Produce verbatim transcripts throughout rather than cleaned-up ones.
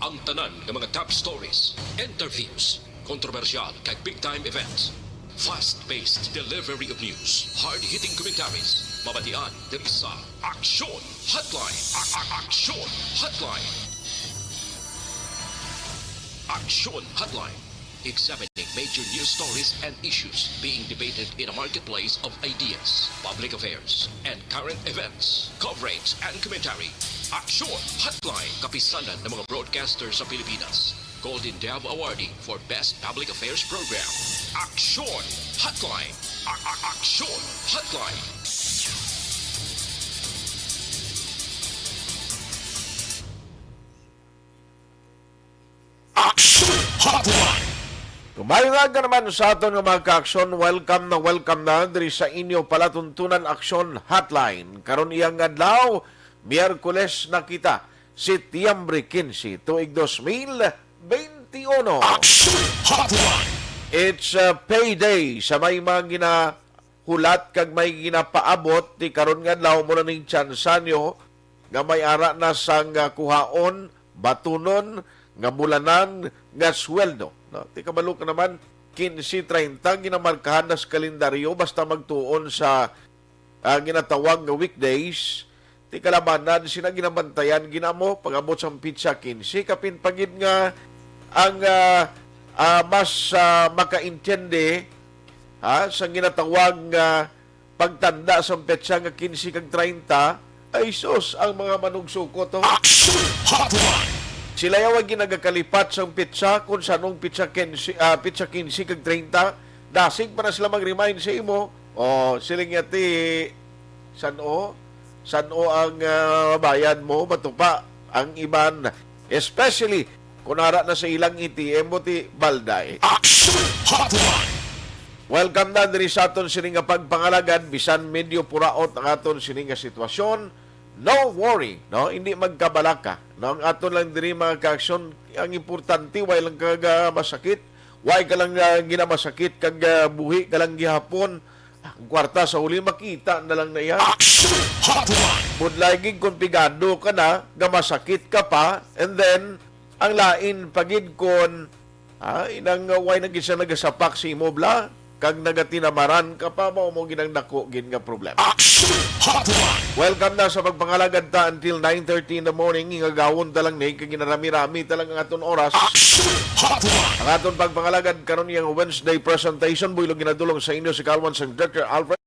Ang tanan nga mga top stories, interviews, kontrobersyal kag big time events. Fast-paced delivery of news, hard-hitting commentaries, mabatian diri sa Aksyon Hotline. A- a- Aksyon Hotline. Aksyon Hotline. Examining major news stories and issues being debated in a marketplace of ideas, public affairs, and current events. Coverage and commentary. Aksyon Hotline. Kapisanan ng mga broadcaster sa Pilipinas. Golden Dove Awardee for Best Public Affairs Program. Aksyon Hotline. A- a- Aksyon Hotline. Aksyon Hotline. Kumayong aga naman sa aton nga mga ka-aksyon. Welcome na welcome na diri sa inyo palatuntunan Aksyon Hotline. Karon iyang adlaw, Miyerkules na kita, Setyembre quince, tuig dos mil veintiuno. Aksyon Hotline. It's a payday sa may mga ginahulat kag may ginapaabot. Ti karon nga adlaw, mo na ning tsansa nyo nga may ara na sang, ah, kuhaon, batunon, nga bulanan, nga sweldo, no? Ti kabalo ka naman, quince treinta ginamarkahan na sa kalendaryo basta magtuon sa, ah, ginatawag nga weekdays. Ti kalabanan sina ginabantayan ginamo pag-abot sang pitsa quince, kapin pa gid nga ang, ah, ah, mas, ah, makaintindi, ha, sa ginatawag nga pagtanda sang petsa nga quince kag treinta, ay sus, ang mga manugsukot, oh. Action Hotline! Sila yaw ang ginagakalipat sang petsa, kung sanong petsa quince, ah, petsa quince kag treinta, dasig pa na sila mag-remind sa imo. O, siling niya, ti, san-o? San-o ang, ah, bayad mo? Matupa ang iban, especially kung ara na sa ilang A T M mo ti balday. Action Hotline! Welcome na diri sa aton sini nga pagpangalagad, bisan medyo puraot ang aton sini nga sitwasyon. No worry, no? Hindi magkabalaka, no? Ang aton lang diri, mga ka-aksyon, ang importante, way lang ka ga masakit, way ka lang, ah, ginamasakit, kag, ah, buhi ka lang gihapon. Ang kwarta sa huli, makita na lang na iya. Action Hotline! Budlay gid kung pigado ka na, nga masakit ka pa, and then, ang lain pa gid kon, ah, inang, uh, way na gid siya nagasapak sa imo, bla, kag nagatinamaran ka pa, mao mo gid ang dako gid nga problema. Action Hotline! Welcome na sa pagpangalagad ta until nine thirty in the morning. Hingagawon ta lang ni, kag ginarami-rami ta lang ang aton oras. Action Hotline! Ang aton pagpangalagad karon, iyang Wednesday presentation, buylog ginadulong sa inyo si Kalwan sang Doctor Alfred.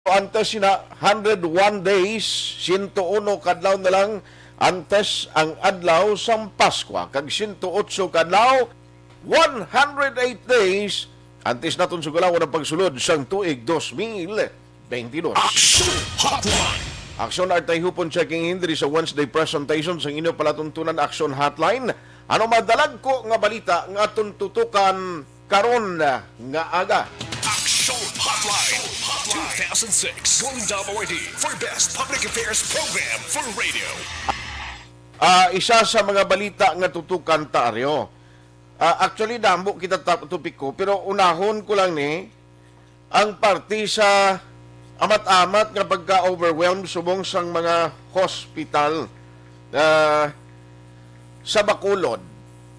Antes sina, hundred one days, siyento uno kadlaw na lang antes ang adlaw sang Paskwa, kag siyento otso kadlaw, one hundred eight days, antes naton sugalawan ang pagsulod sang tuig dos mil twenty-two. Action Hotline! Aksyon Artay Hupon checking in diri sa Wednesday presentation sang inyo palatuntunan Aksyon Hotline. Ano madalagko nga balita nga aton tutukan karon nga aga? Action Hotline two thousand six, Golden Dove Awardee for Best Public Affairs Program for Radio. Ah, isa sa mga balita nga tutukan ta, Aryo. Ah, actually, damo kita ta-, topiko, pero unahon ko lang ni ang parte sa amat-amat nga pagka-overwhelmed subong sang mga hospital. ah, sa Bacolod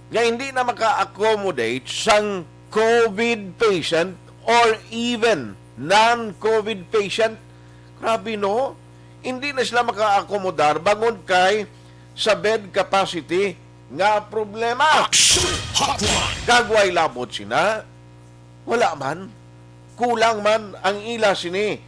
nga hindi na maka-accommodate sang COVID patient or even non-COVID patient. Grabe, no? Hindi na sila makaakomodar bangod kay sa bed capacity nga problema. Action Hotline! Kag way labot sina, wala man. Kulang man ang ila sini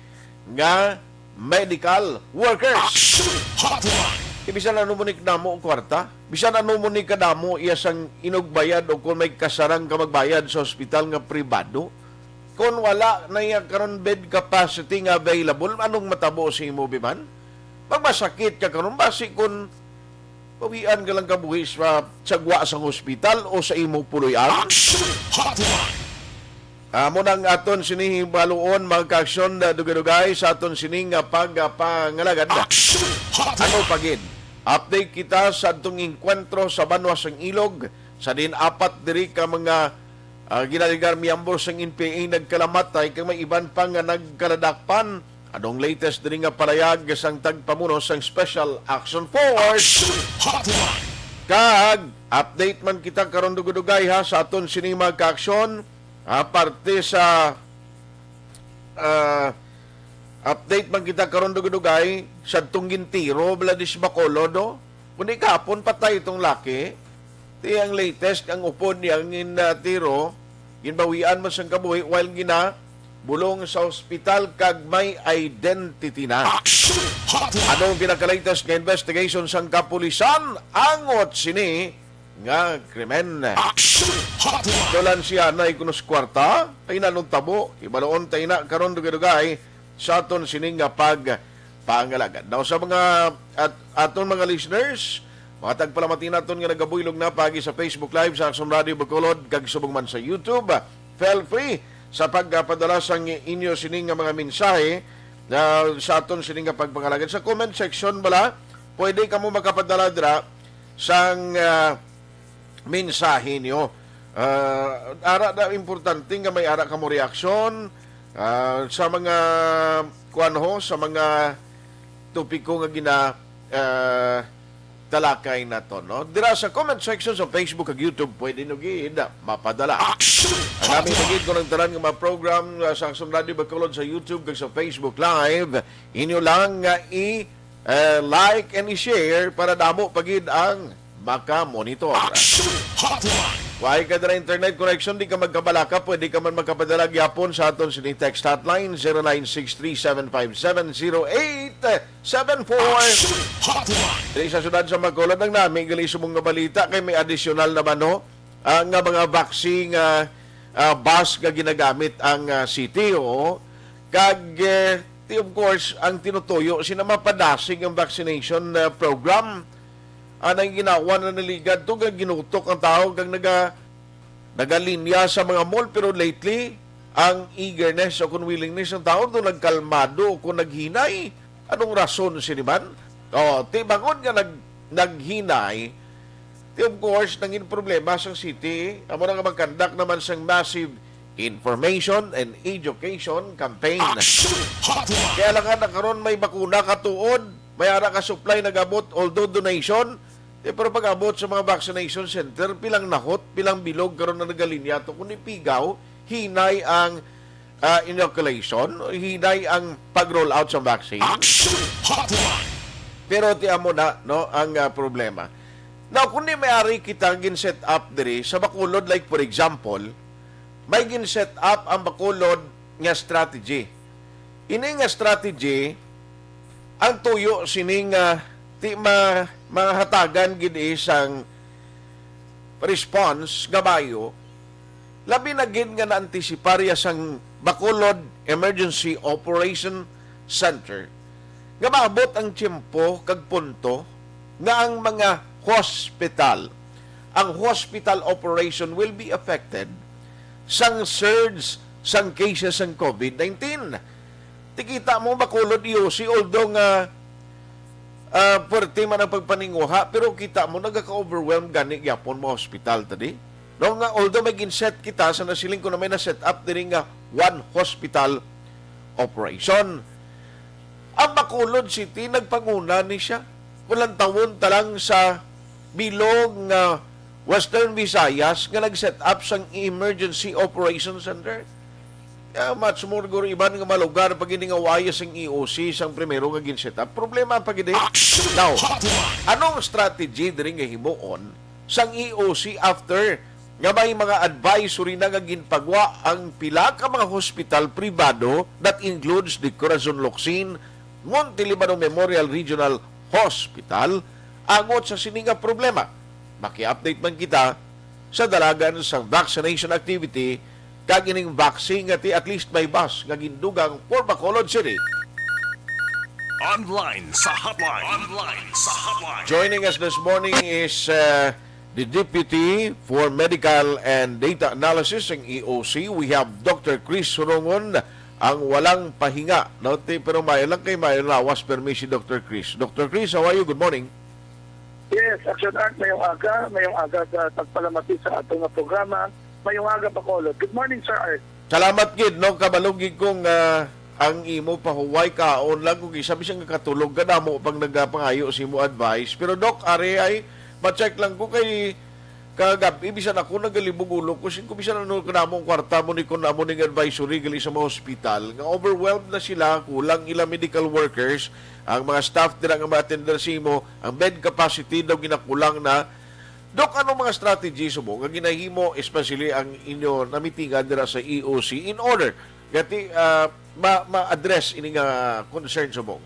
nga medical workers. Action Hotline! Di bisan ano mo ni kadamo ang kwarta, bisan ano mo ni kadamo iya sang inugbayad o kung may kasarang ka magbayad sa ospital nga pribado, kung wala na iya karon bed capacity nga available, anong matabo sa imo, biman? Magmasakit ka karon basi kung pawian ka lang kabuhi sa sagwa sang ospital o sa imo puloy-an. Action Hotline! Amo nang aton sini hibaluon, mga ka-aksyon, na dugay-dugay sa aton sini nga pagpangalagad. Action Hotline! Ano pa gid? Update kita sa adtong engkwentro sa Banwa sang Ilog, sa diin apat diri ka mga, ah, ginaligar miyembro sang N P A nagkalamatay, kag may iban pa nga nagkaladakpan. Anong latest diri nga palayag sang tagpamuno sang Special Action Force? Action Hotline! Kag update man kita karon dugay-dugay, ha, sa aton sini mga ka-aksyon, ha, parte sa, ah, update man kita karon dugay-dugay sa tong gintiro bala di sa Bacolod, no? Kundi kahapon patay itong laki. Ti ang latest, ang upod niya ang gin-, ah, tiro, ginbawian man sang kabuhi while ginabulong sa ospital kag may identity na. Action Hotline! Anong pinaka-latest nga investigation sang kapulisan angot sini nga krimen? Action Hotline! Dolan siya na ikunos kwarta, ay nanong tabo, ibaluon tayo na karon dugay-dugay sa aton sini nga pagpangalagad. Now, sa mga at-, aton mga listeners, mga tagpalamati naton nga nagabuylog na pagi sa Facebook Live sa Aksyon Radio Bacolod kag subong man sa YouTube, feel free sa pagpadala sang inyo sini nga mga mensahe na sa aton sini nga pagpangalagad. Sa comment section bala, pwede kamo makapadala dira sang, ah, mensahe niyo. Ah, ara na importante nga may ara kamo reaksyon, ah, sa mga, kuwan ho, sa mga topiko nga gina, ah, talakay naton, no? Dira sa comment section sa Facebook kag YouTube, pwede nyo gid mapadala. Action Ang aming Hotline! Magid ko ng tanan nga mga program, ah, sa Aksyon Radio Bacolod sa YouTube kag sa Facebook Live. Inyo lang nga i, eh, like and i-share para damo pa gid ang makamonitor. Action Hotline! Way ka dira internet connection, di ka magkabalaka, pwede ka man makapadala gyapon sa aton sini text hotline, zero nine six three seven five seven zero eight seven four. Action Hotline! Diri sa siyudad sa Bacolod, ang nami gali subong nga balita kay may additional naman, no? Ah, nga mga vaccine, ah, ah, bus nga ginagamit ang, ah, city, oo. Kag, eh, ti-, of course, ang tinutuyo sina mapadasig ang vaccination, ah, program. Anang ginawa na naligad to, kag ginutok ang tao, kag naga-, nagalinya sa mga mall. Pero lately, ang eagerness o kung willingness ng tao to nagkalmado o kung naghinay. Anong rason sini man? Oh, ti bangod nga nag-, naghinay, ti, of course, nangin problema sang city. Amo na nga mag-conduct naman sang massive information and education campaign. Action Hotline! Kaya lang nga na karon may bakuna katuod, may ara ka supply nagabot, although donation, eh, pero pag-abot sa mga vaccination center, pilang nahot, pilang bilog karon na nagalinya to, kundi pigaw, hinay ang, ah, inoculation, hinay ang pag-roll out sa vaccine. Action Hotline! Pero ti amo na, no, ang, ah, problema. Now, kung di may ari kita gin-set up diri sa Bacolod, like for example, may gin-set up ang Bacolod nga strategy. Ini nga strategy, ang tuyo sini nga ti ma-, mahatagan gid isang response nga maayo, labi na gid nga naantisipar ya sang Bacolod Emergency Operation Center nga maabot ang tiyempo kag punto nga ang mga hospital, ang hospital operation will be affected sang surge sang cases sang COVID nineteen. Ti kita mo, Bacolod, E O C, although nga, ah, puwerte man ang pagpaninguha, pero kita mo, nagaka-overwhelm gani gyapon mga hospital tadi. No, nga although may gin-set kita, sa nasiling ko na may na-set up diri nga one hospital operation. Ang Bacolod City, nagpanguna ni siya. Kung lantawon ta lang sa bilog nga Western Visayas nga nag-set up sang Emergency Operation Center. Ah, much more guro iban nga mga lugar pa gid nga wala sang E O C sang primero nga gin-set up. Problema pa gid eh. Action Now, Hotline. Anong strategy diri nga himuon sang E O C after nga may mga advisory na nga ginpagwa ang pila ka mga hospital pribado, that includes the Corazon Locsin, Monte Libano Memorial Regional Hospital, angot sa sini nga problema? Maki-update man kita sa dalagan sang vaccination activity kag ining vaccine nga ti at least may bus nga gindugang for Bacolod City. Online sa hotline. Online sa hotline. Joining us this morning is uh, the Deputy for Medical and Data Analysis ng E O C. We have Doctor Chris Surongon, ang walang pahinga. No? Ti- Pero mayo lang kay mayo lawas permi si Doctor Chris. Doctor Chris, how are you? Good morning. Yes, Action Art, mayong aga, mayong aga sa tagpalamati sa ato nga programa. Mayong aga, Bacolod. Good morning, Sir Art. Salamat gid, no? Kabalo gid ko nga ang imo pahuway kaon lang kung isa bisan nga katulog ka, damo pang nagapangayo sa imo advice. Pero Doc, ari ay ma-check lang ko kay kagab-i, bisan ako nagalibog ulo ko, sin ko bisan ano kanamo ang kwarta mo ni kun amo ning advisory gali sa mga hospital nga overwhelmed na sila, kulang ila medical workers, ang mga staff dira nga ma-attender sa imo, ang bed capacity daw ginakulang na. Doc, anong mga strategy subong nga ginahimo, especially ang inyo namitingan dira sa E O C, in order nga ti, ah, ma- ma-address ini nga concern subong?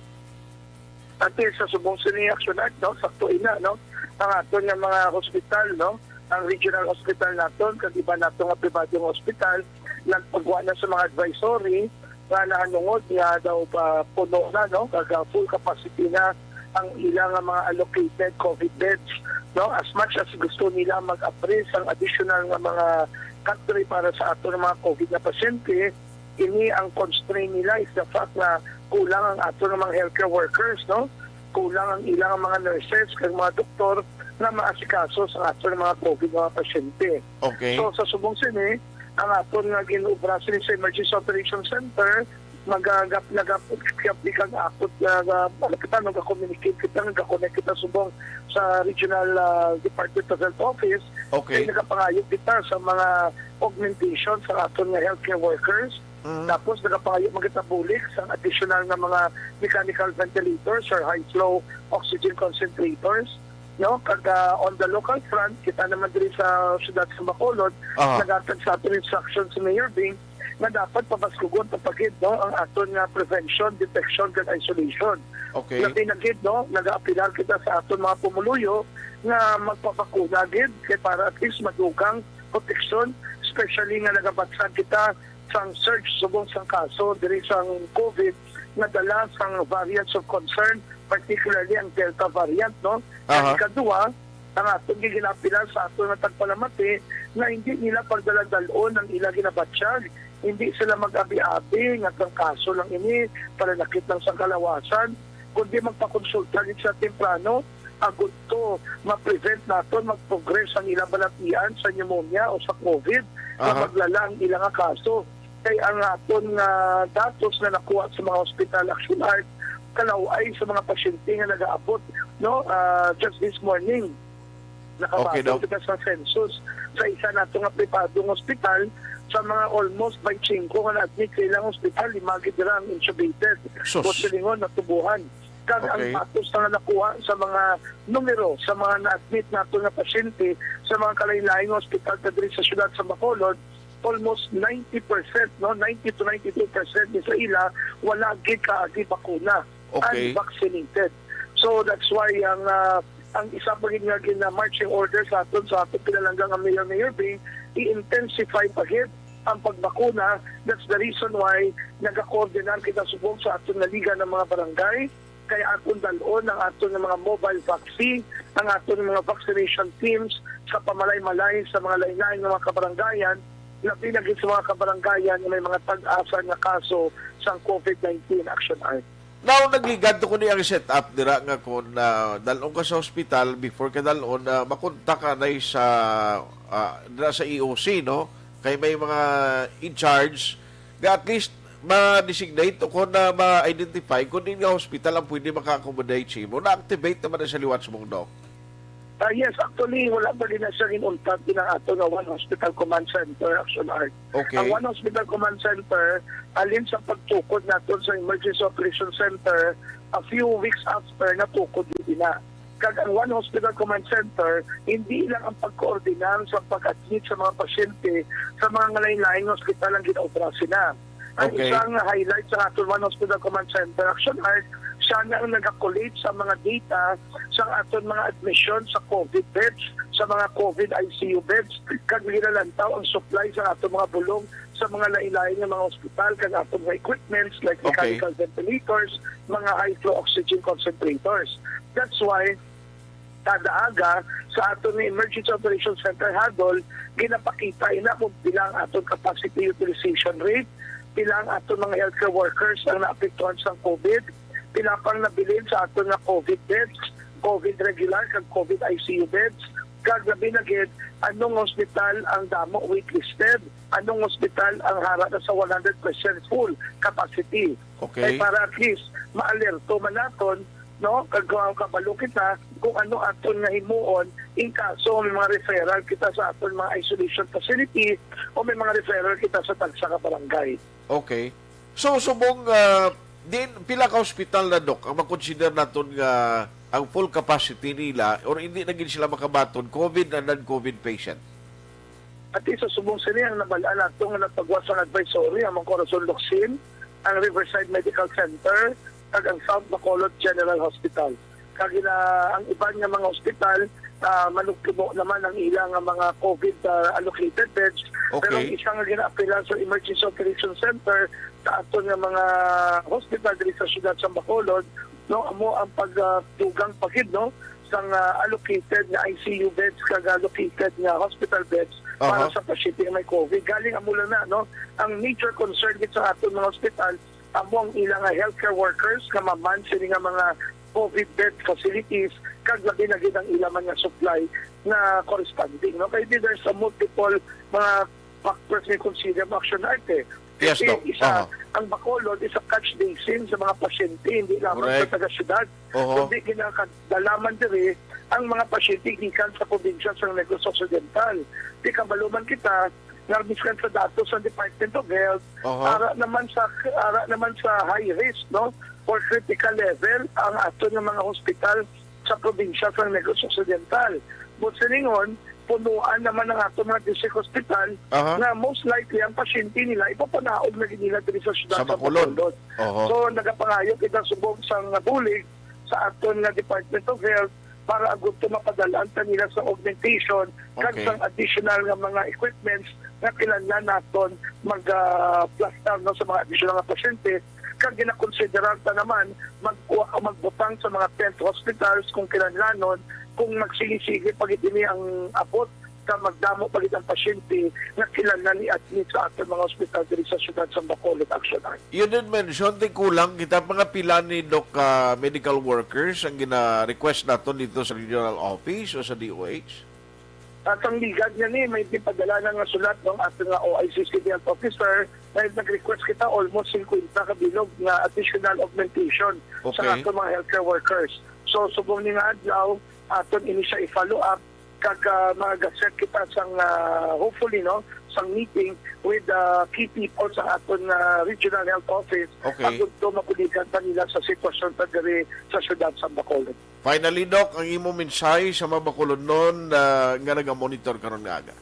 Ati sa subong sini Action Art, no, sakto ina, no, ang aton nga mga hospital, no, ang regional hospital naton kag iban nato nga pribado nga hospital nagpagwa na sa mga advisory nga nahanungod nga daw pa puno na, no, kag ah, full capacity na ang ila nga mga allocated COVID beds, no, as much as gusto nila mag-approve sang additional nga mga country para sa aton mga COVID nga pasyente, ini ang constraint nila is the fact nga kulang ang aton nga mga healthcare workers, no? Kulang ang ilang mga nurses kag mga doktor nga maasikaso sa aton mga COVID nga mga pasyente. Okay. So sa subong sini, ang aton nga ginobra sini sa Emergency Operation Center, magagap nagapot kag akot nga ano kita, nag-communicate kita, nag-connect kita subong sa Regional ah, Department of Health Office. Okay. Kay nagapangayog kita sa mga augmentation sa aton nga healthcare workers. Mhm. Tapos nagapangayog man kita bulig sa additional nga mga mechanical ventilators or high flow oxygen concentrators, no? Kag ah, on the local front, kita naman diri sa siyudad sa Bacolod, Aha. nagatag sa aton instruction si Mayor Bing nga dapat pabaskugon ta pa gid, no, ang aton nga prevention, detection kag isolation. Okay. Labi na gid, no, nagaapelar kita sa aton mga pumuluyo nga magpabakuna gid kay para at least madugang proteksyon, especially nga nagabatyag kita sang surge subong sang kaso diri sang COVID nga dala sang variants of concern, particularly ang Delta variant, no? Aha. Ang ikaduha, ang aton giginapilan sa aton nga tagpalamati nga hindi nila pagdaladal-on ang ila ginabatyag, hindi sila mag-abi-abi nga trangkaso lang ini, pananakit lang sang kalawasan, kundi magpakonsulta gid sa temprano agud to ma-prevent naton mag-progress ang ilang balatian sa pneumonia o sa COVID nga Aha. maglala ang ilang nga kaso. Kay ang aton nga datos nga nakuha sa mga hospital, Action Art, kalaw-ay sa mga pasyente nga nagaabot, no, ah, just this morning. Okay, Doc. Nakabase kita sa census. Sa isa nato nga pribadong hospital, sa mga almost twenty-five nga na-admit sa ilang hospital, lima gid ra ang intubated. Sus. Buot silingon, natubuhan. Kag ang Okay. datos na nga nakuha sa mga numero sa mga na-admit nato nga pasyente sa mga kalain-lain nga hospital na diri sa siyudad sa Bacolod, almost ninety percent, no, ninety to ninety-two percent ni sa ila wala gid kaagi bakuna, Okay. unvaccinated. So that's why ang ah, ang isa pa gid nga gina marching order sa aton sa aton pinalangga nga Mayor, Mayor Bing, i-intensify pa gid ang pagbakuna. That's the reason why nagakoordinar kita subong sa aton nga liga ng mga barangay, kaya aton dalon ang aton nga mga mobile vaccine, ang aton nga mga vaccination teams sa pamalay-malay sa mga lain-lain nga mga kabarangayan, labi na gid sa mga kabarangayan nga may mga tag-asa nga kaso sang COVID nineteen, Action Art. Now, nagligad to ko ni ang setup dira nga kung ah, dalon ka sa hospital, before ka dalon, ah, makontak ka na sa ah, dira sa E O C, no? Kay may mga in charge nga at least ma-designate o kung na ma-identify kung din nga hospital ang pwede maka-accommodate sa imo? Na-activate naman na sa liwat sa mong, Doc? Ah, yes, actually, wala pa din na siya ginuntag din ang ato nga One Hospital Command Center, Action Art. Okay. Ang One Hospital Command Center, alin sa pagtukod naton sa Emergency Operation Center, a few weeks after, natukod din na. Kag ang One Hospital Command Center, hindi lang ang pagkoordinar sa pag-admit sa mga pasyente sa mga ngalain-lain nga ospital ang ginaobra sina. Ang Okay. isang highlight sa aton One Hospital Command Center, Action Art, siya na ang nag-collate sa mga data sa aton mga admission sa COVID beds, sa mga COVID I C U beds, kag ginalantaw ang supply sa aton mga bulong sa mga lain-lain nga mga ospital kag aton mga equipments like Okay. mechanical ventilators, mga high flow oxygen concentrators. That's why kada aga sa aton nga Emergency Operations Center huddle, ginapakita ina kung pila ang aton capacity utilization rate, pila ang aton mga healthcare workers ang naapektuhan sa COVID, pila pang nabilin sa aton nga COVID beds, COVID regular kag COVID I C U beds, kag labi na gid anong hospital ang damo waitlisted, anong hospital ang hara na sa one hundred percent full capacity. Okay. Kay para at least maalerto man naton, no, kag ka- kabalo kita kung ano aton nga himuon in kaso may mga referral kita sa aton mga isolation facility o may mga referral kita sa tagsa ka barangay. Okay. So, subong, ah, din, pila ka hospital na, Doc, ang makonsider naton nga ang full capacity nila or hindi na gid sila makabaton COVID and non-COVID patient? At sa subong sini ang nabal-an nato nga nagpagawas sang advisory ang Corazon Locsin, ang Riverside Medical Center, kag ang South Bacolod General Hospital. Kag ina, ang iban nga mga ospital, ah, manugtubo naman ang ila nga mga COVID, ah, allocated beds. Okay. Pero ang isa nga ginaapila sa Emergency Operation Center sa aton nga mga hospital diri sa siyudad sa Bacolod, no, amo ang pagdugang pa gid, no, sang, ah, allocated nga I C U beds kag allocated nga hospital beds para Aha. sa pasyente nga may COVID. Galing amo lang na, no, ang major concern gid sa aton mga hospital amo ang ilang nga healthcare workers nga maman sini nga mga COVID bed facilities kag labi na gid ang ila man nga supply na corresponding, no? Kay di, there's a multiple mga factors nga consider mo, Action Art, eh. Yes, Kasi Doc. isa, Aha. Ang Bacolod is a catch basin sa mga pasyente, hindi lamang Correct. Sa taga-syudad, Oho. Kundi ginakadalaman diri ang mga pasyente gikan sa probinsya sa Negros Occidental. Di kabalo man kita nga biskan sa datos sa Department of Health, Oho. ara naman sa ara naman sa high risk, no, or critical level ang aton nga mga hospital sa probinsya sa Negros Occidental. But siningon, punuan naman ang aton mga district hospital Aha. na most likely ang pasyente nila ipapanaog na gid nila diri sa siyudad Sa sa Bacolod. Bacolod. Oho. So nagapangayo kita subong sang bulig sa aton nga Department of Health para agud to mapadal-an ta nila sa augmentation kag Okay. sang additional nga mga equipments nga kinahanglan naton mag ah, plastar, no, sa mga additional nga pasyente, kag ginakonsiderar ta naman mag magbutang sa mga tent hospitals kung kinahanglanon, kung magsige-sige pa gid ini ang abot sa magdamo pa gid ang pasyente nga kinahanglan i-admit sa aton mga hospital diri sa siyudad sa Bacolod, Action Art. You did mention, di kulang kita, mga pila ni, Doc, ah, medical workers ang gina-request naton dito sa regional office o sa D O H? At ang ligad nga ni, may gipadala na nga sulat ng ating nga O I C C D Health Officer na nag-request kita almost fifty ka bilog nga additional augmentation Okay. Sa ating mga healthcare workers. So, subong ni nga adlaw, aton ini siya i-follow up kag ah, magaset kita sang ah, hopefully, no, sang meeting with the key people sa aton ah, regional health office Okay. Agud to mabuligan pa nila sa sitwasyon pa diri sa siyudad sa Bacolod. Finally, Doc, ang imo mensahe sa mga Bacolodnon, ah, nga naga-monitor karon nga aga?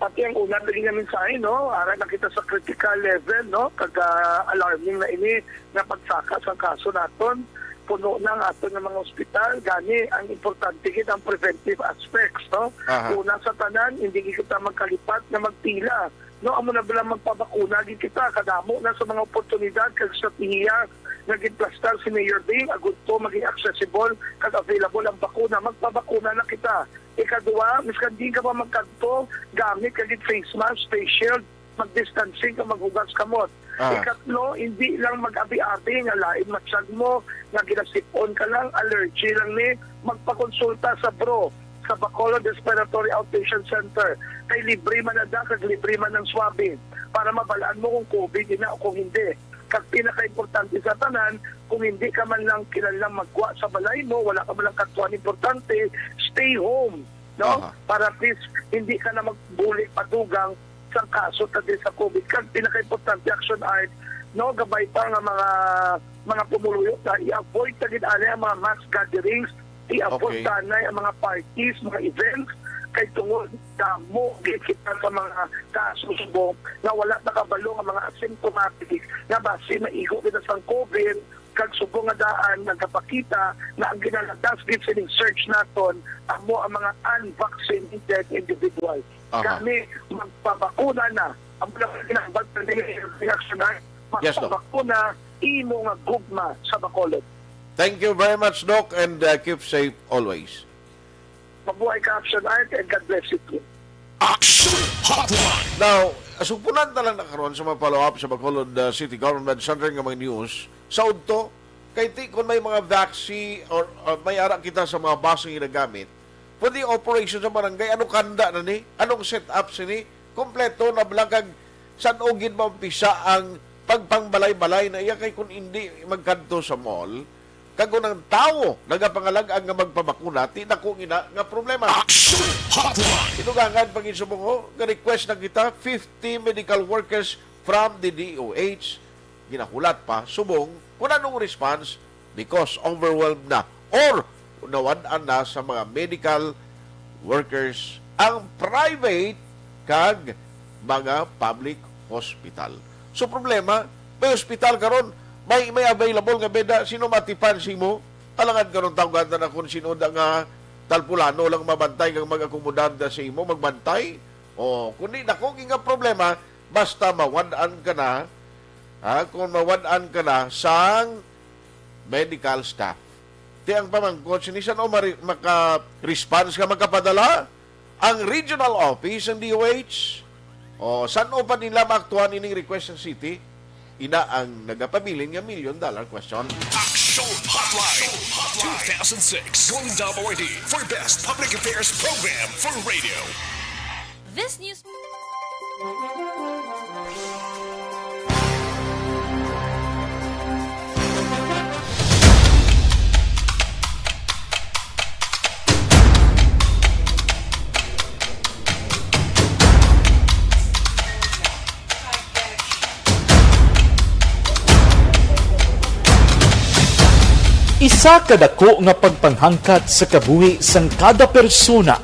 Pati ang una diri nga mensahe, no, ara na kita sa critical level, no, kag ah, alarming na ini nga pagsaka sang kaso naton. Puno na ang aton nga mga ospital, gani ang importante gid ang preventive aspects, no. Aha. Una sa tanan, hindi gid kita magkalipat nga magpila, no, amo na bala magpabakuna gid kita. Kadamo na sa mga oportunidad kag estratehiya nga ginplastar si Mayor Ding agud to maging accessible kag available ang bakuna, magpabakuna na kita. Ikaduha, miskan diin ka pa magkadto, gamit ka gid face mask, face shield, mag-distancing ka, maghugas kamot. Ah. Ikatlo, hindi lang mag-abi-abi nga lain matsyag mo, nga ginasipon ka lang, allergy lang ni, magpakonsulta sa bro, sa Bacolod Respiratory Outpatient Center. Kay libre man ada, kag libre man ang swabbing. para mabalaan mo kung COVID ina o kung hindi. Kag pinakaimportante sa tanan, kung hindi ka man lang kinahanglan magwa sa balay mo, wala ka man lang katuan importante, stay home, no? Aha. Para at least hindi ka na magbulig padugang sang kaso tungod sa COVID. Kag pinakaimportante, Action Art, no, gabay pa nga mga, mga pumuluyo na i-avoid ta gid ani ang mga mass gatherings, i-avoid Okay. ta anay ang mga parties, mga events, kay tungod damo gid kita sa mga kaso subong nga wala nakabalo nga mga asymptomatic nga basi maigo kita sang COVID, kag subong nga daan nagapakita na ang ginalatas gid sining search naton amo ang mga unvaccinated individual. Aha. Kami magpabakuna na. Amo na ang ginahambal sa reaksyonan. Yes, Doc. Magpabakuna, imo nga gugma sa Bacolod. Thank you very much, Doc, and, uh, keep safe always. Mabuhay ka, Action Art, and God bless you too. Action Hotline. Now, sugpunan ta lang na karon sa mga follow-up sa Bacolod, uh, City Government Center nga mga news. Sa udto, kay ti, kung may mga vaccine or, uh, may ara kita sa mga bus nga ginagamit, pwede operation sa barangay. Ano kanda na ni? Anong setup sini? Kompleto na bala kag san-o gid maumpisa ang pagpangbalay-balay na iya? Kay kung hindi magkadto sa mall, kag kung ang tawo nagapangalag-ag nga magpabakuna, ti dako gina nga problema. Action Hotline. Inugangan, panginsubong, ho, nga request na kita, fifty medical workers from the D O H. Ginahulat pa, subong, kung anong response, because overwhelmed na or nawad-an na sa mga medical workers ang private kag mga public hospital. So, problema, may hospital karon, may, may available nga beda, sino matipan sa imo? Alangan karon tawgan ta na kung sino da nga talpulano lang mabantay kag mag-akomodar da sa imo, magbantay. O, kundi dako gid nga problema, basta mawad-an ka na, ha, kung mawad-an ka na sang medical staff. Ti ang pamangkot sini, san-o mari-, maka-response ka, makapadala ang regional office sang D O H? O, san-o pa nila maaktuhan ining request sa city? Ina ang nagapabilin nga million dollar question. Action Hotline two thousand six Golden Dome Awardee for Best Public Affairs Program for Radio. This news. Isa ka dako nga pagpanghangkat sa kabuhi sang kada persona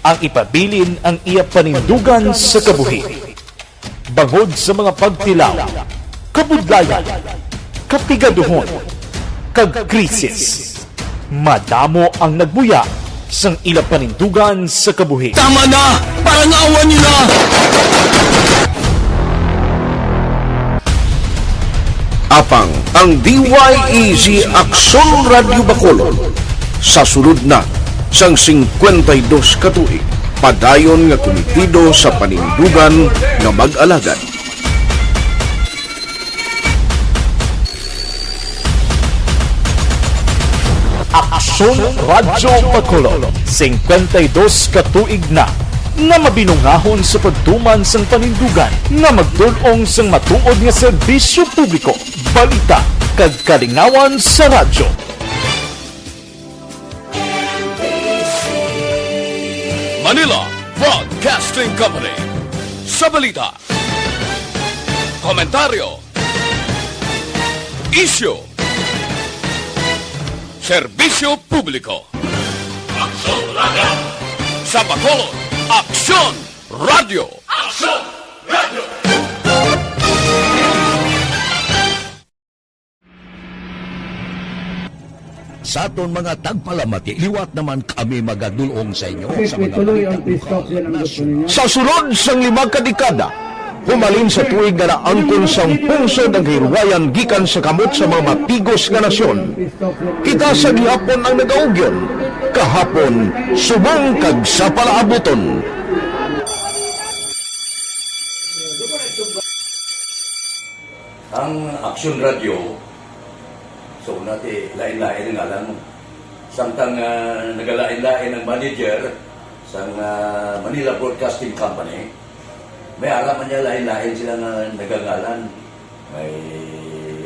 ang ipabilin ang iya panindugan sa kabuhi. Bangod sa mga pagtilaw, kabudlayan, kapigaduhon, kag krisis, madamo ang nagbuya sang ila panindugan sa kabuhi. Tama na! Parang awa niyo na! Apang ang D Y E Z Aksyon Radyo Bacolod sa sulod na sang singkwenta y dos ka tuig, padayon nga kumitido sa panindugan nga mag-alagad. Aksyon Radyo Bacolod, singkwenta y dos ka tuig na nga mabinungahon sa pagtuman sang panindugan nga magdul-ong sang matuod nga serbisyo publiko, balita, kag kalingawan sa radyo. Manila Broadcasting Company. Sa balita, komentaryo, isyu, serbisyo publiko. Aksyon Radyo. Sa Bacolod, Aksyon Radyo. Aksyon Radyo. Sa aton mga tagpalamati, liwat naman kami magadul-ong sa inyo sa mga balita lokal, nasyonal. Sa sulod sang lima ka dekada, humalin sa tuig nga naangkon sang pungsod ang kahilwayan gikan sa kamot sa mga matigos nga nasyon. Kita sa gihapon ang nagaugyon, kahapon subong kag sa palaabuton. Ang Aksyon Radyo, sa una, ti, lain-lain ang ngalan mo. Samtang, ah, nagalain-lain ang manager sang, ah, Manila Broadcasting Company, May ara man niya lain-lain sila nga nagangalan. May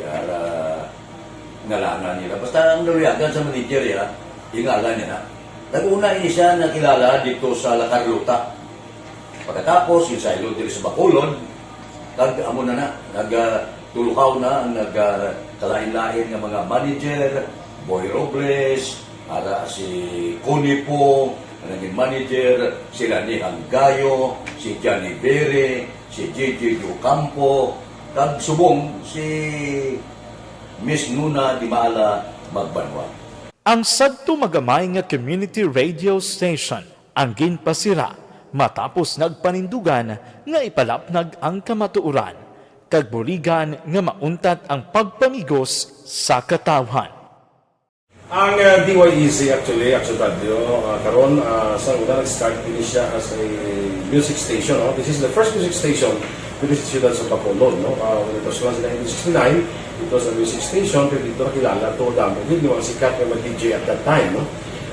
ara ngalanan nila. Basta ang naluyagan sa manager ya, ingalan niya na. Nag-una ini siya nakilala dito sa La Carlota. Pagkatapos, yung saylo diri sa Bacolod, kag amo na na, nag, ah, tulukaw na ang nag, ah, kalain-lain nga mga manager, Boy Robles, ara si Conipo, nga naging manager, sila ni Hanggayo, si Johnny Bere, si J J Ocampo, kag subong si Miss Nuna Dimala Magbanwa. Ang sadto magamay nga community radio station ang ginpasira matapos nagpanindugan nga ipalapnag ang kamatuoran kag buligan nga mauntat ang pagpamigos sa katawhan. Ang, uh, D Y E Z actually, Action Radio, uh, karon, uh, sa una nag-start ini siya as a music station, no? This is the first music station diri sa siyudad sa Bacolod, no? Uh, when it was launched in nineteen sixty-nine, it was a music station, pero dito nakilala to, damo gid yung mga sikat nga mga D J at that time, no?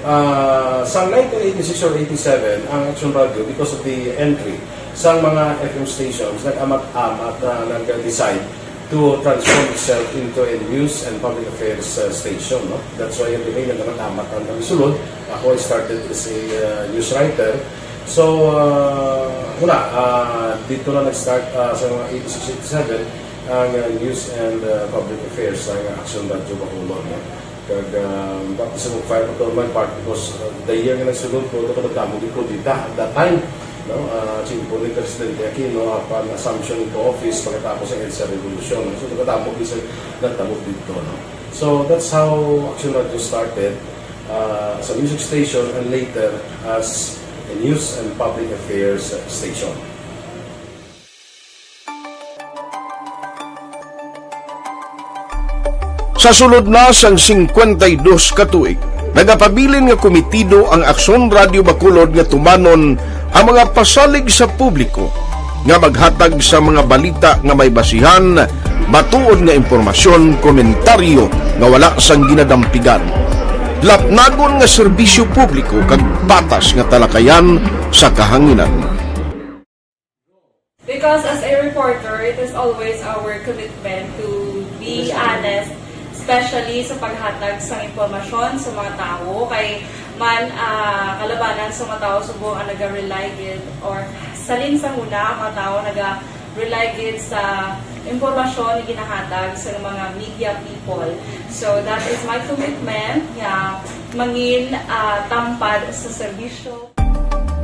Uh, sa nineteen eighty-six or eighty-seven, ang Action Radio, because of the entry sa mga F M stations, nag-amat-amat na nag-decide to transform itself into a news and public affairs, uh, station, no? That's why every day nagkakatamat ang kami sulod. Ako, I started as a, uh, news writer. So, uh, wala, uh, dito na nag-start, uh, sa mga eighty-six, eighty-seven ang, uh, news and, uh, public affairs sa Action Radio Bacolod, no? Kag, um, baptism of fire pa to my part because, uh, the year nga nagsulod ko, ito kadamo di kudeta at that time, no? Uh, Chimpo ni Presidente Aquino, apan assumption into office pagkatapos ang EDSA Revolution. So, kadamo di sa nagtabo dito, no? So, that's how Action Radio started, uh, as a music station and later as a news and public affairs station. Sa sulod na sang singkwenta y dos ka tuig, nagapabilin nga komitido ang Aksyon Radio Bacolod nga tumanon ang mga pasalig sa publiko nga maghatag sa mga balita nga may basihan, matuod nga impormasyon, komentaryo nga wala sang ginadampigan, lapnagon nga serbisyo publiko kag patas nga talakayan sa kahanginan. Because as a reporter, it is always our commitment to be honest, especially sa paghatag sang impormasyon sa mga tawo. Kay man, ah, kalabanan sa mga tawo subong ang naga-rely gid, or salin sa huna, ang mga tawo naga-rely gid sa impormasyon nga ginahatag sa mga media people. So that is my commitment nga mangin, ah, tampad sa serbisyo.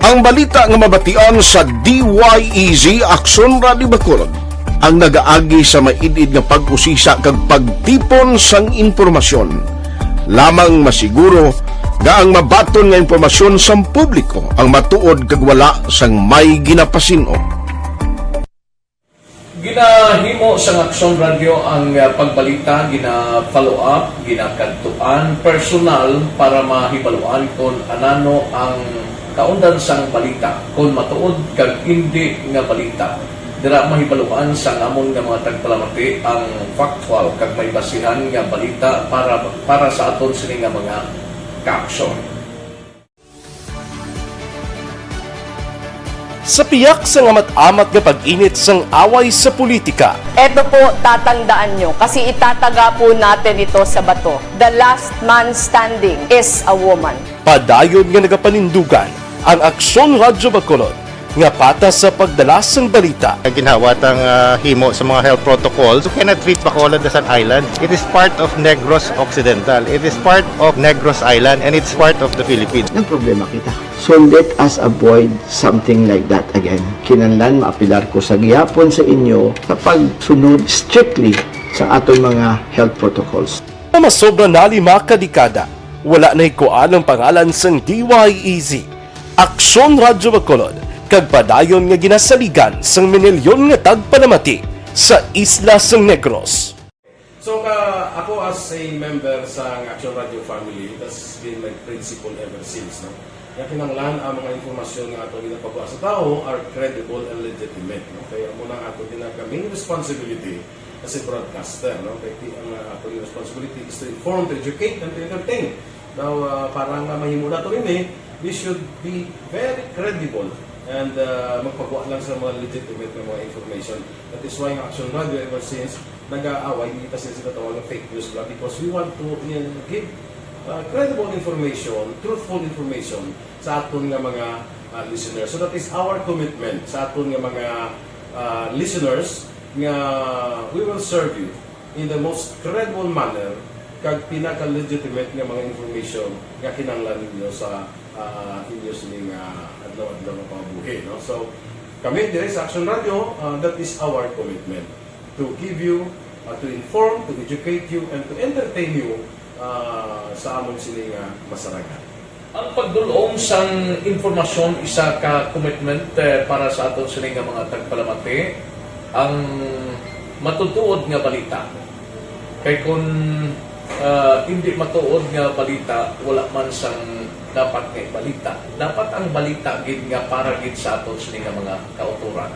Ang balita nga mabatian sa D Y E Z Aksyon Radio Bacolod ang nagaagi sa maid-id nga pag-usisa kag pagtipon sang impormasyon. Lamang masiguro nga ang mabaton nga impormasyon sang publiko ang matuod kag wala sang may ginapasin-o. Ginahimo sang Aksyon Radio ang, ah, pagbalita, gina-follow up, ginakadtuan personal para mahibaluan kon anano ang kaundan sang balita, kon matuod kag indi nga balita. Dira mahibaluan sang amon nga mga tagpalamati ang factual kag may basihan nga balita para, para sa aton sini nga mga kaaksyon. Sa piyak sang amat-amat nga pag-init sang away sa politika, Eto po, tatandaan nyo, kasi itataga po natin ito sa bato. The last man standing is a woman. Padayon nga nagapanindugan ang Aksyon Radyo Bacolod nga patas sa pagdala sang balita. Ang ginhawa tang, ah, himo sa mga health protocols, you cannot treat Bacolod as an island. It is part of Negros Occidental. It is part of Negros Island, and it's part of the Philippines. Nagproblema kita. So let us avoid something like that again. Kinahanglan maapelar ko sa gihapon sa inyo sa pagsunod strictly sa aton mga health protocols. Nga masobra na lima ka dekada, wala nahikuan ang pangalan sang D Y E Z, Aksyon Radyo Bacolod, kag padayon nga ginasaligan sang minilyon nga tagpalamati sa isla sang Negros. So, ka, ako as a member sa Action Radio family, that's been my principle ever since, no? Nga kinahanglan ang mga impormasyon nga ato ginapagwa sa tawo are credible and legitimate, no? Kaya amo na ato ginag-, main responsibility as a broadcaster, no? Kay ti-, ang, uh, ato responsibility is to inform, to educate, and to entertain. Now, uh, para nga mahimo nato ini, we should be very credible And, uh, magpagwa lang sa mga legitimate nga mga information. That is why ang Action Radio ever since nag-aaway, hindi ta sila sinatawag nga fake news ba, because we want to, uh, give, uh, credible information, truthful information sa aton nga mga, uh, listeners. So that is our commitment sa aton nga mga, uh, listeners, nga we will serve you in the most credible manner kag pinaka-legitimate nga mga information nga kinahanglan ninyo sa, ah, inyo sining, ah, adlaw-adlaw nga pangabuhi, no? So, kami diri sa Action Radio, ah, that is our commitment, to give you, ah, to inform, to educate you, and to entertain you, ah, sa amon sini nga masarangan. Ang pagdul-ong sang impormasyon isa ka commitment, eh, para sa aton sini nga mga tagpalamati. Ang matutuod nga balita. Kay kun, ah, hindi matuod nga balita, wala man sang dapat nga ibalita. Dapat ang balita gid nga para gid sa aton sini nga mga kautoran.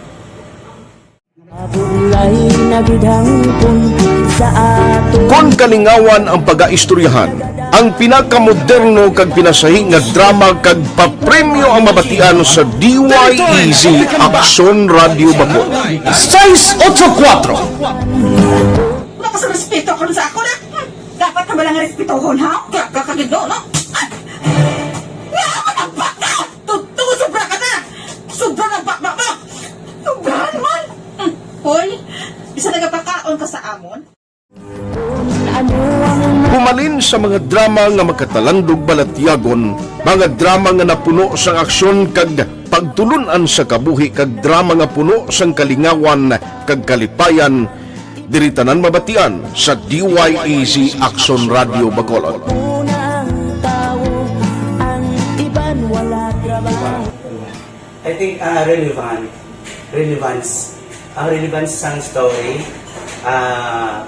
Mabulay na gid hangpon sa aton. Kon kalingawan ang pagaistoryahan, ang pinakamoderno kag pinasahi nga drama kag papremyo ang mabatian sa D Y E Z Aksyon Radyo Bacol. Seis ocho kuatro. Wala ka sa respeto karon sa ako na. Hmm, dapat ka ba lang respetohon, ha? Kaya ka kagido, no? Ay! Nga ako nagbaka! Totoo, sobra ka na! Sobra na baba mo! Sobrahan man! Hmm, hoy, isa nagapakaon ka sa amon? Humalin sa mga drama nga makatalandog balatyagon, mga drama nga napuno sang aksyon kag pagtulun-an sa kabuhi, kag drama nga puno sang kalingawan kag kalipayan, diri tanan mabatian sa D Y E Z Aksyon Radyo Bacolod. Una ang tawo, ang iban wala trabaho. I think, ah, relevant. Relevance. Ang relevance sang story, ah,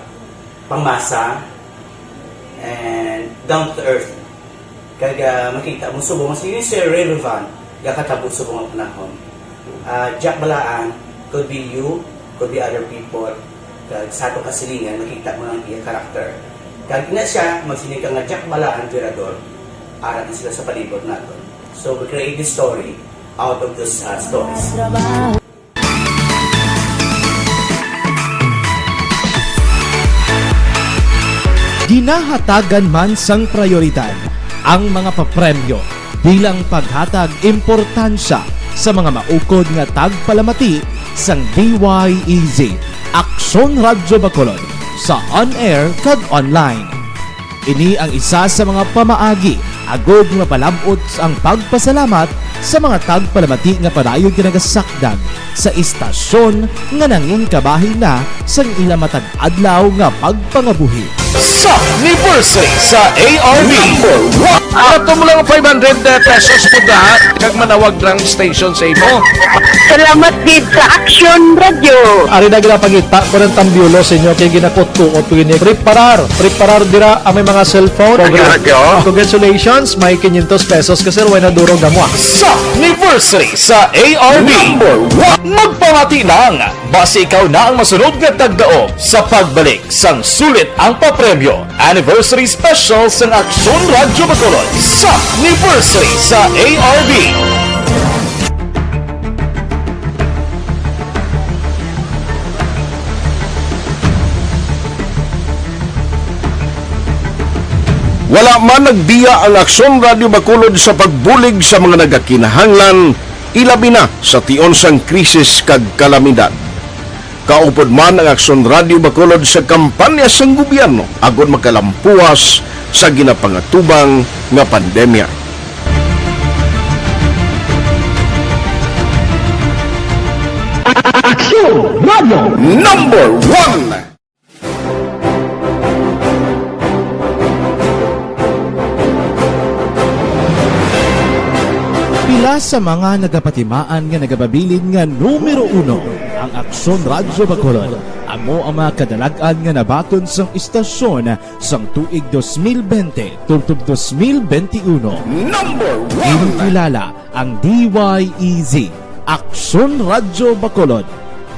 pangmasa, and down to earth. Kag, ah, makita mo subong mas yun, sir, relevant, gakatabo subong ang panahon. Ah, Jack Balaan, could be you, could be other people, kag sa atong kasilingan, makita mo ang iya character. Kag ina siya, magsiling ka nga Jack Balaan, Virador, ara na sila sa palibot naton. So, we create this story out of those, uh, stories. Ginahatagan man sang prayoridad ang mga papremyo bilang paghatag importansya sa mga maukod nga tagpalamati sang D Y E Z, Aksyon Radyo Bacolod, sa on-air kag online. Ini ang isa sa mga pamaagi agud nga mapalab-ot ang pagpasalamat sa mga tagpalamati nga padayon nga nagasakdag sa istasyon nga nangin kabahin na sang ila matag adlaw nga pagpangabuhi. Sa anniversary sa A R B. Number one. Ato mo lang five hundred pesos po da, kag manawag lang station sa imo. Salamat gid sa Action Radio. Ari na ginapangita ko ng tambiolo sa inyo kay ginakutkuot ko ini. Preparar, preparar dira ang may mga cellphone. Radyo. Congratulations, may quinientos pesos ka, sir, way na durog na mo, ah. Sa anniversary sa A R B. Number one. Magpamati lang, basi ikaw na ang masunod nga tagdaog sa pagbalik sang sulit ang papremyo. Anniversary Special sang Aksyon Radyo Bacolod sa anniversary sa A R B. Wala man nagbiya ang Aksyon Radyo Bacolod sa pagbulig sa mga nagakinahanglan, ilabi na sa tion sang krisis kag kalamidad. Kaupod man ang Aksyon Radyo Bacolod sa kampanya sang gobyerno agod makalampuwas sa ginapangatubang nga pandemya. Aksyon Radyo Number One. Pila sa mga nagapatimaan nga nagapabilin nga numero uno ang Aksyon Radyo Bacolod. Amo ang mga kadalag-an nga nabaton sang istasyon sang tuig dos mil bente tubtob dos mil bente uno. Number one. Ginakilala ang D Y E Z, Aksyon Radyo Bacolod,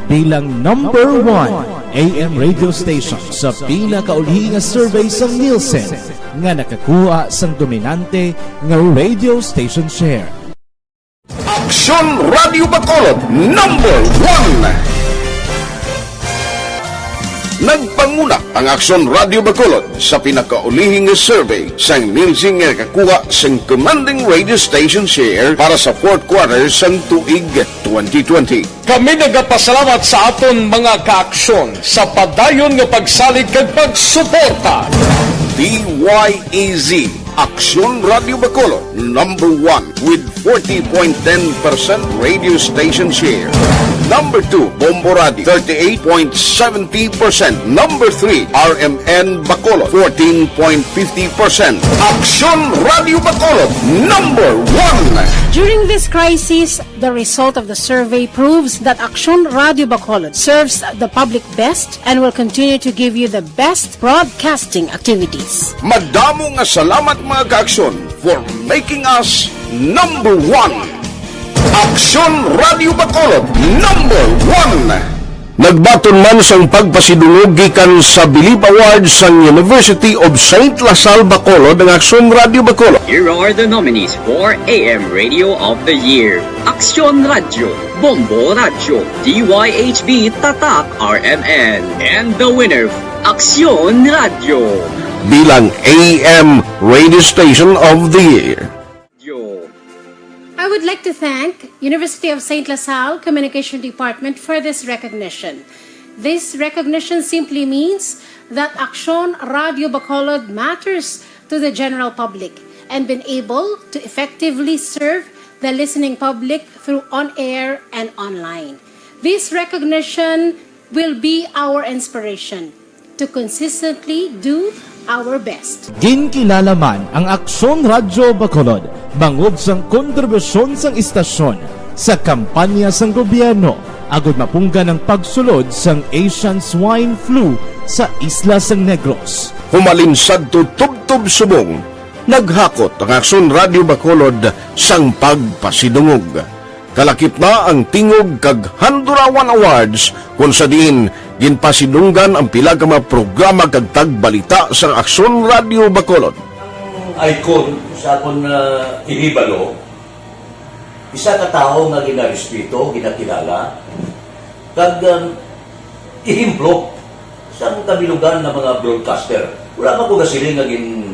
bilang number one A M radio station sa pinakauli nga survey sang Nielsen nga nakakuha sang dominante nga radio station share. Ang Radyo Bacolod, number one. Nagpanguna ang Aksyon Radyo Bacolod sa pinakaulihi nga survey sang Nielsen nga nakakuha sang commanding radio station share para sa fourth quarter sang tuig twenty twenty. Kami nagapasalamat sa aton mga kaaksyon sa padayon nga pagsalig kag pagsuporta. D Y A Z, Aksyon Radyo Bacolod, number one with forty point ten percent radio station share. Number two, Bombo Radio, thirty-eight point seventy percent. Number three, R M N Bacolod, fourteen point fifty percent. Aksyon Radyo Bacolod, number one. During this crisis, the result of the survey proves that Aksyon Radyo Bacolod serves the public best and will continue to give you the best broadcasting activities. Madamo nga salamat, mga kaaksyon, for making us number one. Aksyon Radyo Bacolod, number one. Nagbaton man sang pagpasidungog gikan sa Bilib Awards sang University of Saint La Salle Bacolod ang Aksyon Radyo Bacolod. Here are the nominees for A M Radio of the Year. Aksyon Radyo, Bombo Radyo, D Y H B Tatak R M N, and the winner, Aksyon Radyo. Bilang A M Radio Station of the Year. I would like to thank University of Saint La Salle Communication Department for this recognition. This recognition simply means that Aksyon Radyo Bacolod matters to the general public and been able to effectively serve the listening public through on-air and online. This recognition will be our inspiration to consistently do our best. Ginkilala man ang Aksyon Radyo Bacolod bangod sang kontribusyon sang istasyon sa kampanya sang gobyerno agud mapunggan ang pagsulod sang Asian Swine Flu sa isla sang Negros. Humalin sadto tubtob subong, naghakot ang Aksyon Radyo Bacolod sang pagpasidungog. Kalakip na ang Tingog kag Handurawan Awards, kon sa diin ginpasidunggan ang pila ka mga programa kag tagbalita sang Aksyon Radyo Bacolod. Ang icon sa akon, ah, ihibalo, isa ka tawo nga ginarespeto, ginakilala, kag, um, ehemplo sang kabilugan nga mga broadcaster. Wala pa ko gasiling nga gin,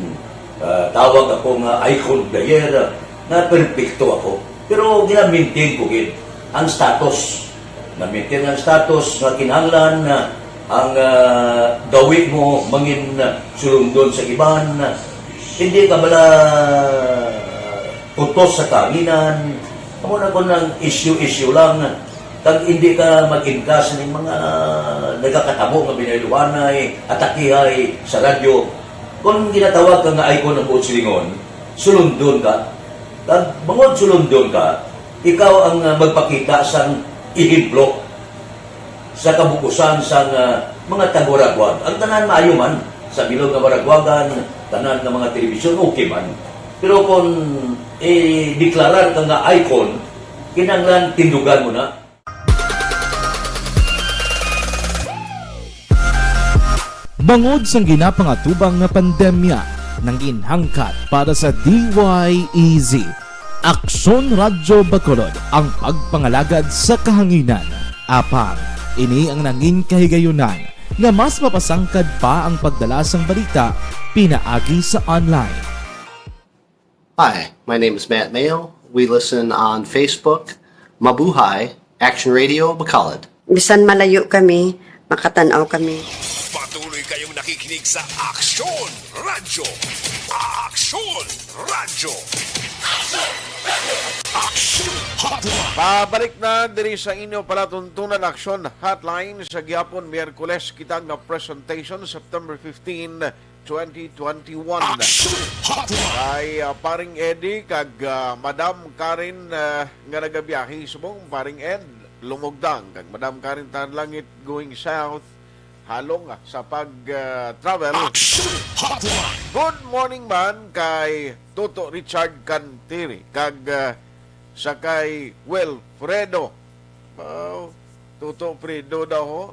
ah, tawag ako nga icon of the year, ah, nga perpekto ako. Pero gina-maintain ko gid ang status. Na-maintain ang status nga kinahanglan na ang, ah, gawi mo mangin, ah, sulundon sa iban. Hindi ka bala utos sa kahanginan. Amo na kon ang issue-issue lang. Kag hindi ka mag-inkas ning mga nagakatabo nga binayluhanay, atakihay sa radyo. Kon ginatawag ka nga icon ang buot silingon, sulundon ka. Kag bangod sulundon ka, ikaw ang, ah, magpakita sang ehemplo sa kabug-usan sang, ah, mga taga-Waraguag. Ang tanan maayo man, sa bilog nga Waraguagan, tanan nga mga telebisyon, okay man. Pero kung i-deklarar ka nga icon, kinahanglan tindugan mo na. Bangod sang ginapangatubang nga pandemya, nangin hangkat para sa D Y E Z. Aksyon Radyo Bacolod ang pagpangalagad sa kahanginan. Apang, ini ang nangin kahigayunan nga mas mapasangkad pa ang pagdala sang balita pinaagi sa online. Hi, my name is Matt Mayo. We listen on Facebook. Mabuhay, Action Radio Bacolod. Bisan malayo kami, makatan-aw kami. Patuloy kayong nakikinig sa Aksyon Radyo. Aksyon Radyo. Aksyon Hotline. Pabalik na diri sa inyo palatuntunan, Aksyon Hotline, sa gihapon Miyerkules kita nga presentation, September fifteen, twenty twenty-one. Action Hotline. Kay, ah, Paring Eddie kag, ah, Madam Karen, ah, nga nagabiyahe subong, Paring Ed, Lumugdang, kag Madam Karen Tanlangit going south, halong, ah, sa pag, ah, travel. Action Hotline. Good morning man kay Toto Richard Cantiri kag, ah, sa kay Wilfredo. Oh, Toto Fredo daw ho.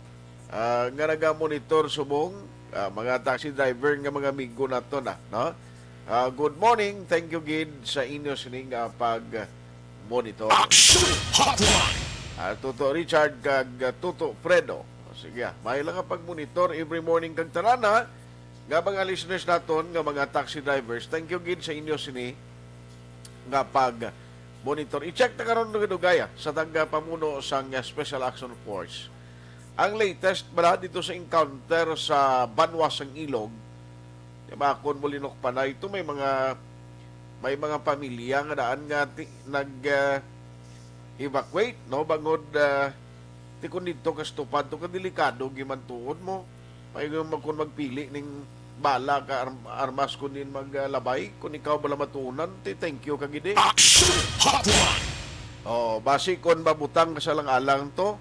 Ah, nga naga-monitor subong, ah, mga taxi driver nga mga amigo nato na, no? Ah, good morning. Thank you gid sa inyo sining, ah, pag, ah, Monitor. Action Hotline. Ah, Toto Richard kag, ah, Toto Fredo. O, sige, ah. May lang nga pag-monitor every morning kag tanan, ha? Nga mga listeners naton, nga mga taxi drivers, thank you gid sa inyo sini nga pag-monitor. I-check ta karon dugay-dugay, ah, sa tagapamuno sang, ah, Special Action Force. Ang latest bala dito sa encounter sa Banwa sang Ilog, di ba, kung mo linukpanay ito, may mga, may mga pamilya nga daan nga ti-, nag, ah, evacuate, no? Bangod, ah, ti kun dito ka stupad to, ka delikado gimantuod mo. May nga mag-, kung magpili ning bala ka arm-, armas kun din maglabay, kung ikaw bala matunan, ti thank you ka gid eh. Action Hotline. Oh, basi kon mabutang ka sa lang-alang to.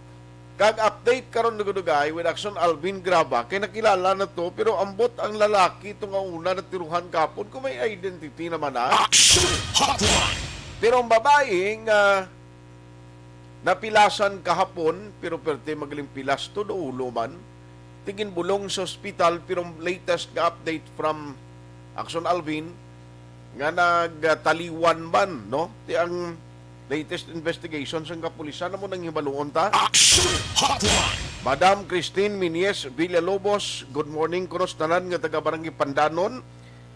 Kag update karon, dugay-dugay, with Action Alvin Graba, kay nakilala na to, pero ambot ang lalaki to nga una natiruhan kapon, kung may identity naman, ha? Action Hotline. Pero ang babae nga napilasan kahapon, pero perte magaling pilas to, do ulo man. Ti ginbulong sa ospital, pero latest nga update from Action Alvin, nga nagtaliwan man, no? Ti ang latest investigation sang kapulisan, amo nang hibaluon ta. Action Hotline. Madam Christine Minies Villalobos, good morning kuno sa tanan nga taga Barangay Pandanon,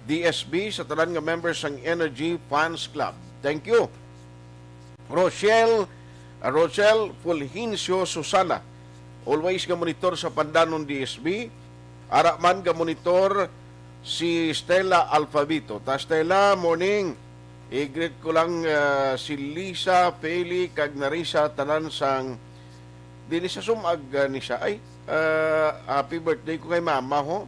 D S B, sa tanan nga members sang Energy Fans Club. Thank you. Rochelle, Rochelle Fulgencio Susana, always nga monitor sa Pandanon D S B. Ara man nga monitor si Stella Alfabito. Ta Stella, morning. I-greet ko lang, ah, si Lisa, Feli, kag Narisa, tanan sang dili sa sumag, ah, ni siya. Ay, ah, happy birthday ko kay mama, ho.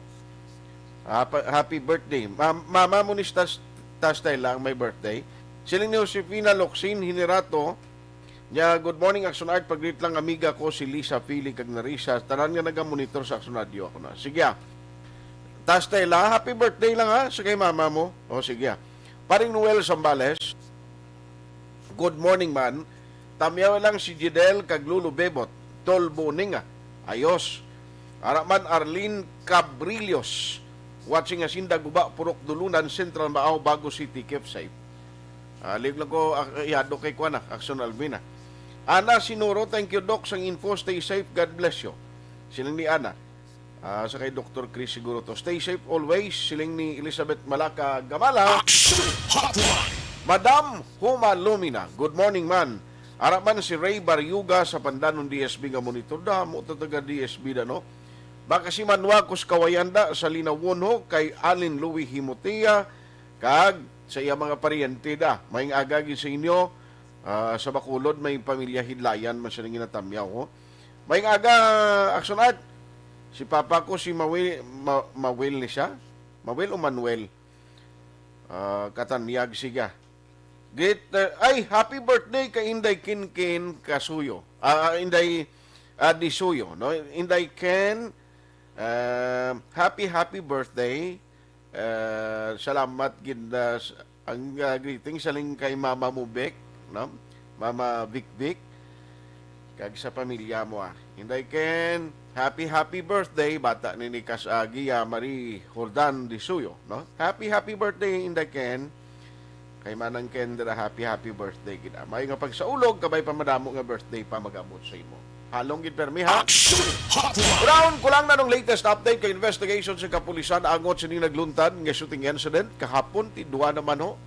Hapa-, happy birthday. Ma-, mama mo ni Stas-, ta Stella ang may birthday. Siling ni Josefina Locsin Hinirato, niya, "Good morning, Action Art. Pag-greet lang, amiga ko, si Lisa, Feli, kag Narisa. Tanan nga nagamonitor sa Action Radio ako na." Sige, ah. Ta Stella, happy birthday lang, ha, sa kay mama mo. O, sige, ah. Paring Noel Sambales, "Good morning, man. Tamyaw lang si Jidel kag Lolo Bebot. Tol Boning, ah. Ayos." Ara man Arlene Cabrillos, watching Hacienda Guba, Purok Dulunan, Central Maao, Bago City. Keep safe. Ah, liog lang ko, ah, ihado kay kuan, ah, Action Alvin, ah. Ana Sinuro, "Thank you, Doc, sang info. Stay safe. God bless you." Siling ni Ana. Ah, sa kay Doktor Chris siguro to. "Stay safe always," siling ni Elizabeth Malaka Gamala. Action Hotline. Madam Huma Lumina, "Good morning, man. Ara man si Ray Barriuga sa Pandanon D S B nga monitor." Damo ta taga D S B da, no? Baka si Manuacos Kawayanda sa Linawonho, kay Alin Louis Himotea, kag sa iya mga paryente da. Maayong aga gid sa inyo, ah, sa Bacolod, may pamilya Hidlayan man siya nga ginatamyaw, ho. Maayong aga, Action Art. Si papa ko si Mawil, Ma-, Mawil ni siya? Mawil o Manuel? Ah, katanyag siya. Great, uh, ay, happy birthday kay Inday Kinkin Kasuyo. Ah, ah, Inday, ah, Disuyo, no? Inday Ken, ah, happy, happy birthday. Ah, salamat gid na s-, ang, ah, greeting sa ling kay Mama mo, Bek, no? Mama Vic Vic. Kag sa pamilya mo, ah. Inday Ken, happy, happy birthday, bata ni ni Kas-, ah, Gia Marie Jordan Disuyo, no? Happy, happy birthday, Inday Ken. Kay Manang Ken dira, happy, happy birthday gid. May nga pagsaulog, kabay pa madamo nga birthday pa mag-abot sa imo. Halong gid permi, ha? Action Hotline! Unahon ko lang na nung latest update kay investigation sa kapulisan angot sini nagluntad nga shooting incident kahapon, ti duwa naman ho.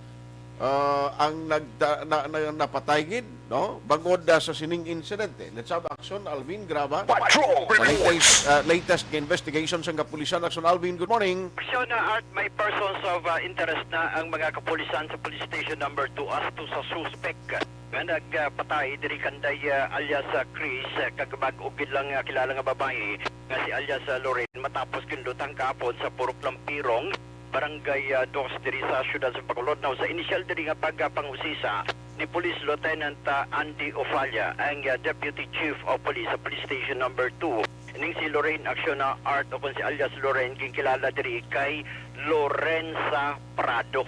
Ah, ang nagda-, na, na, napatay gid, no? Bangod, ah, sa sining insidente. Let's have Action Alvin Graba. Patrol Sa latest, ah, latest nga investigation sang kapulisan. Action Alvin, good morning. Action, ah, Art, may persons of, ah, interest na ang mga kapulisan sa Police Station Number Two as to sa suspect nga nagpatay diri kanday, ah, alias, ah, Chris, ah, kag bag-o gid lang, ah, kilala nga babayi nga si alias, ah, Lorraine, matapos kinlutang kahapon sa Purok Lampirong, Barangay, ah, Dos diri sa siyudad sa Bacolod. Now, sa inisyal diri nga pagpangusisa ni Police Lieutenant, ah, Andy Ofalla, ang, ah, Deputy Chief of Police sa Police Station Number Two, ning si Lorraine Acciona Art, o kung si alias Lorraine, ginkilala diri kay Lorenza Prado.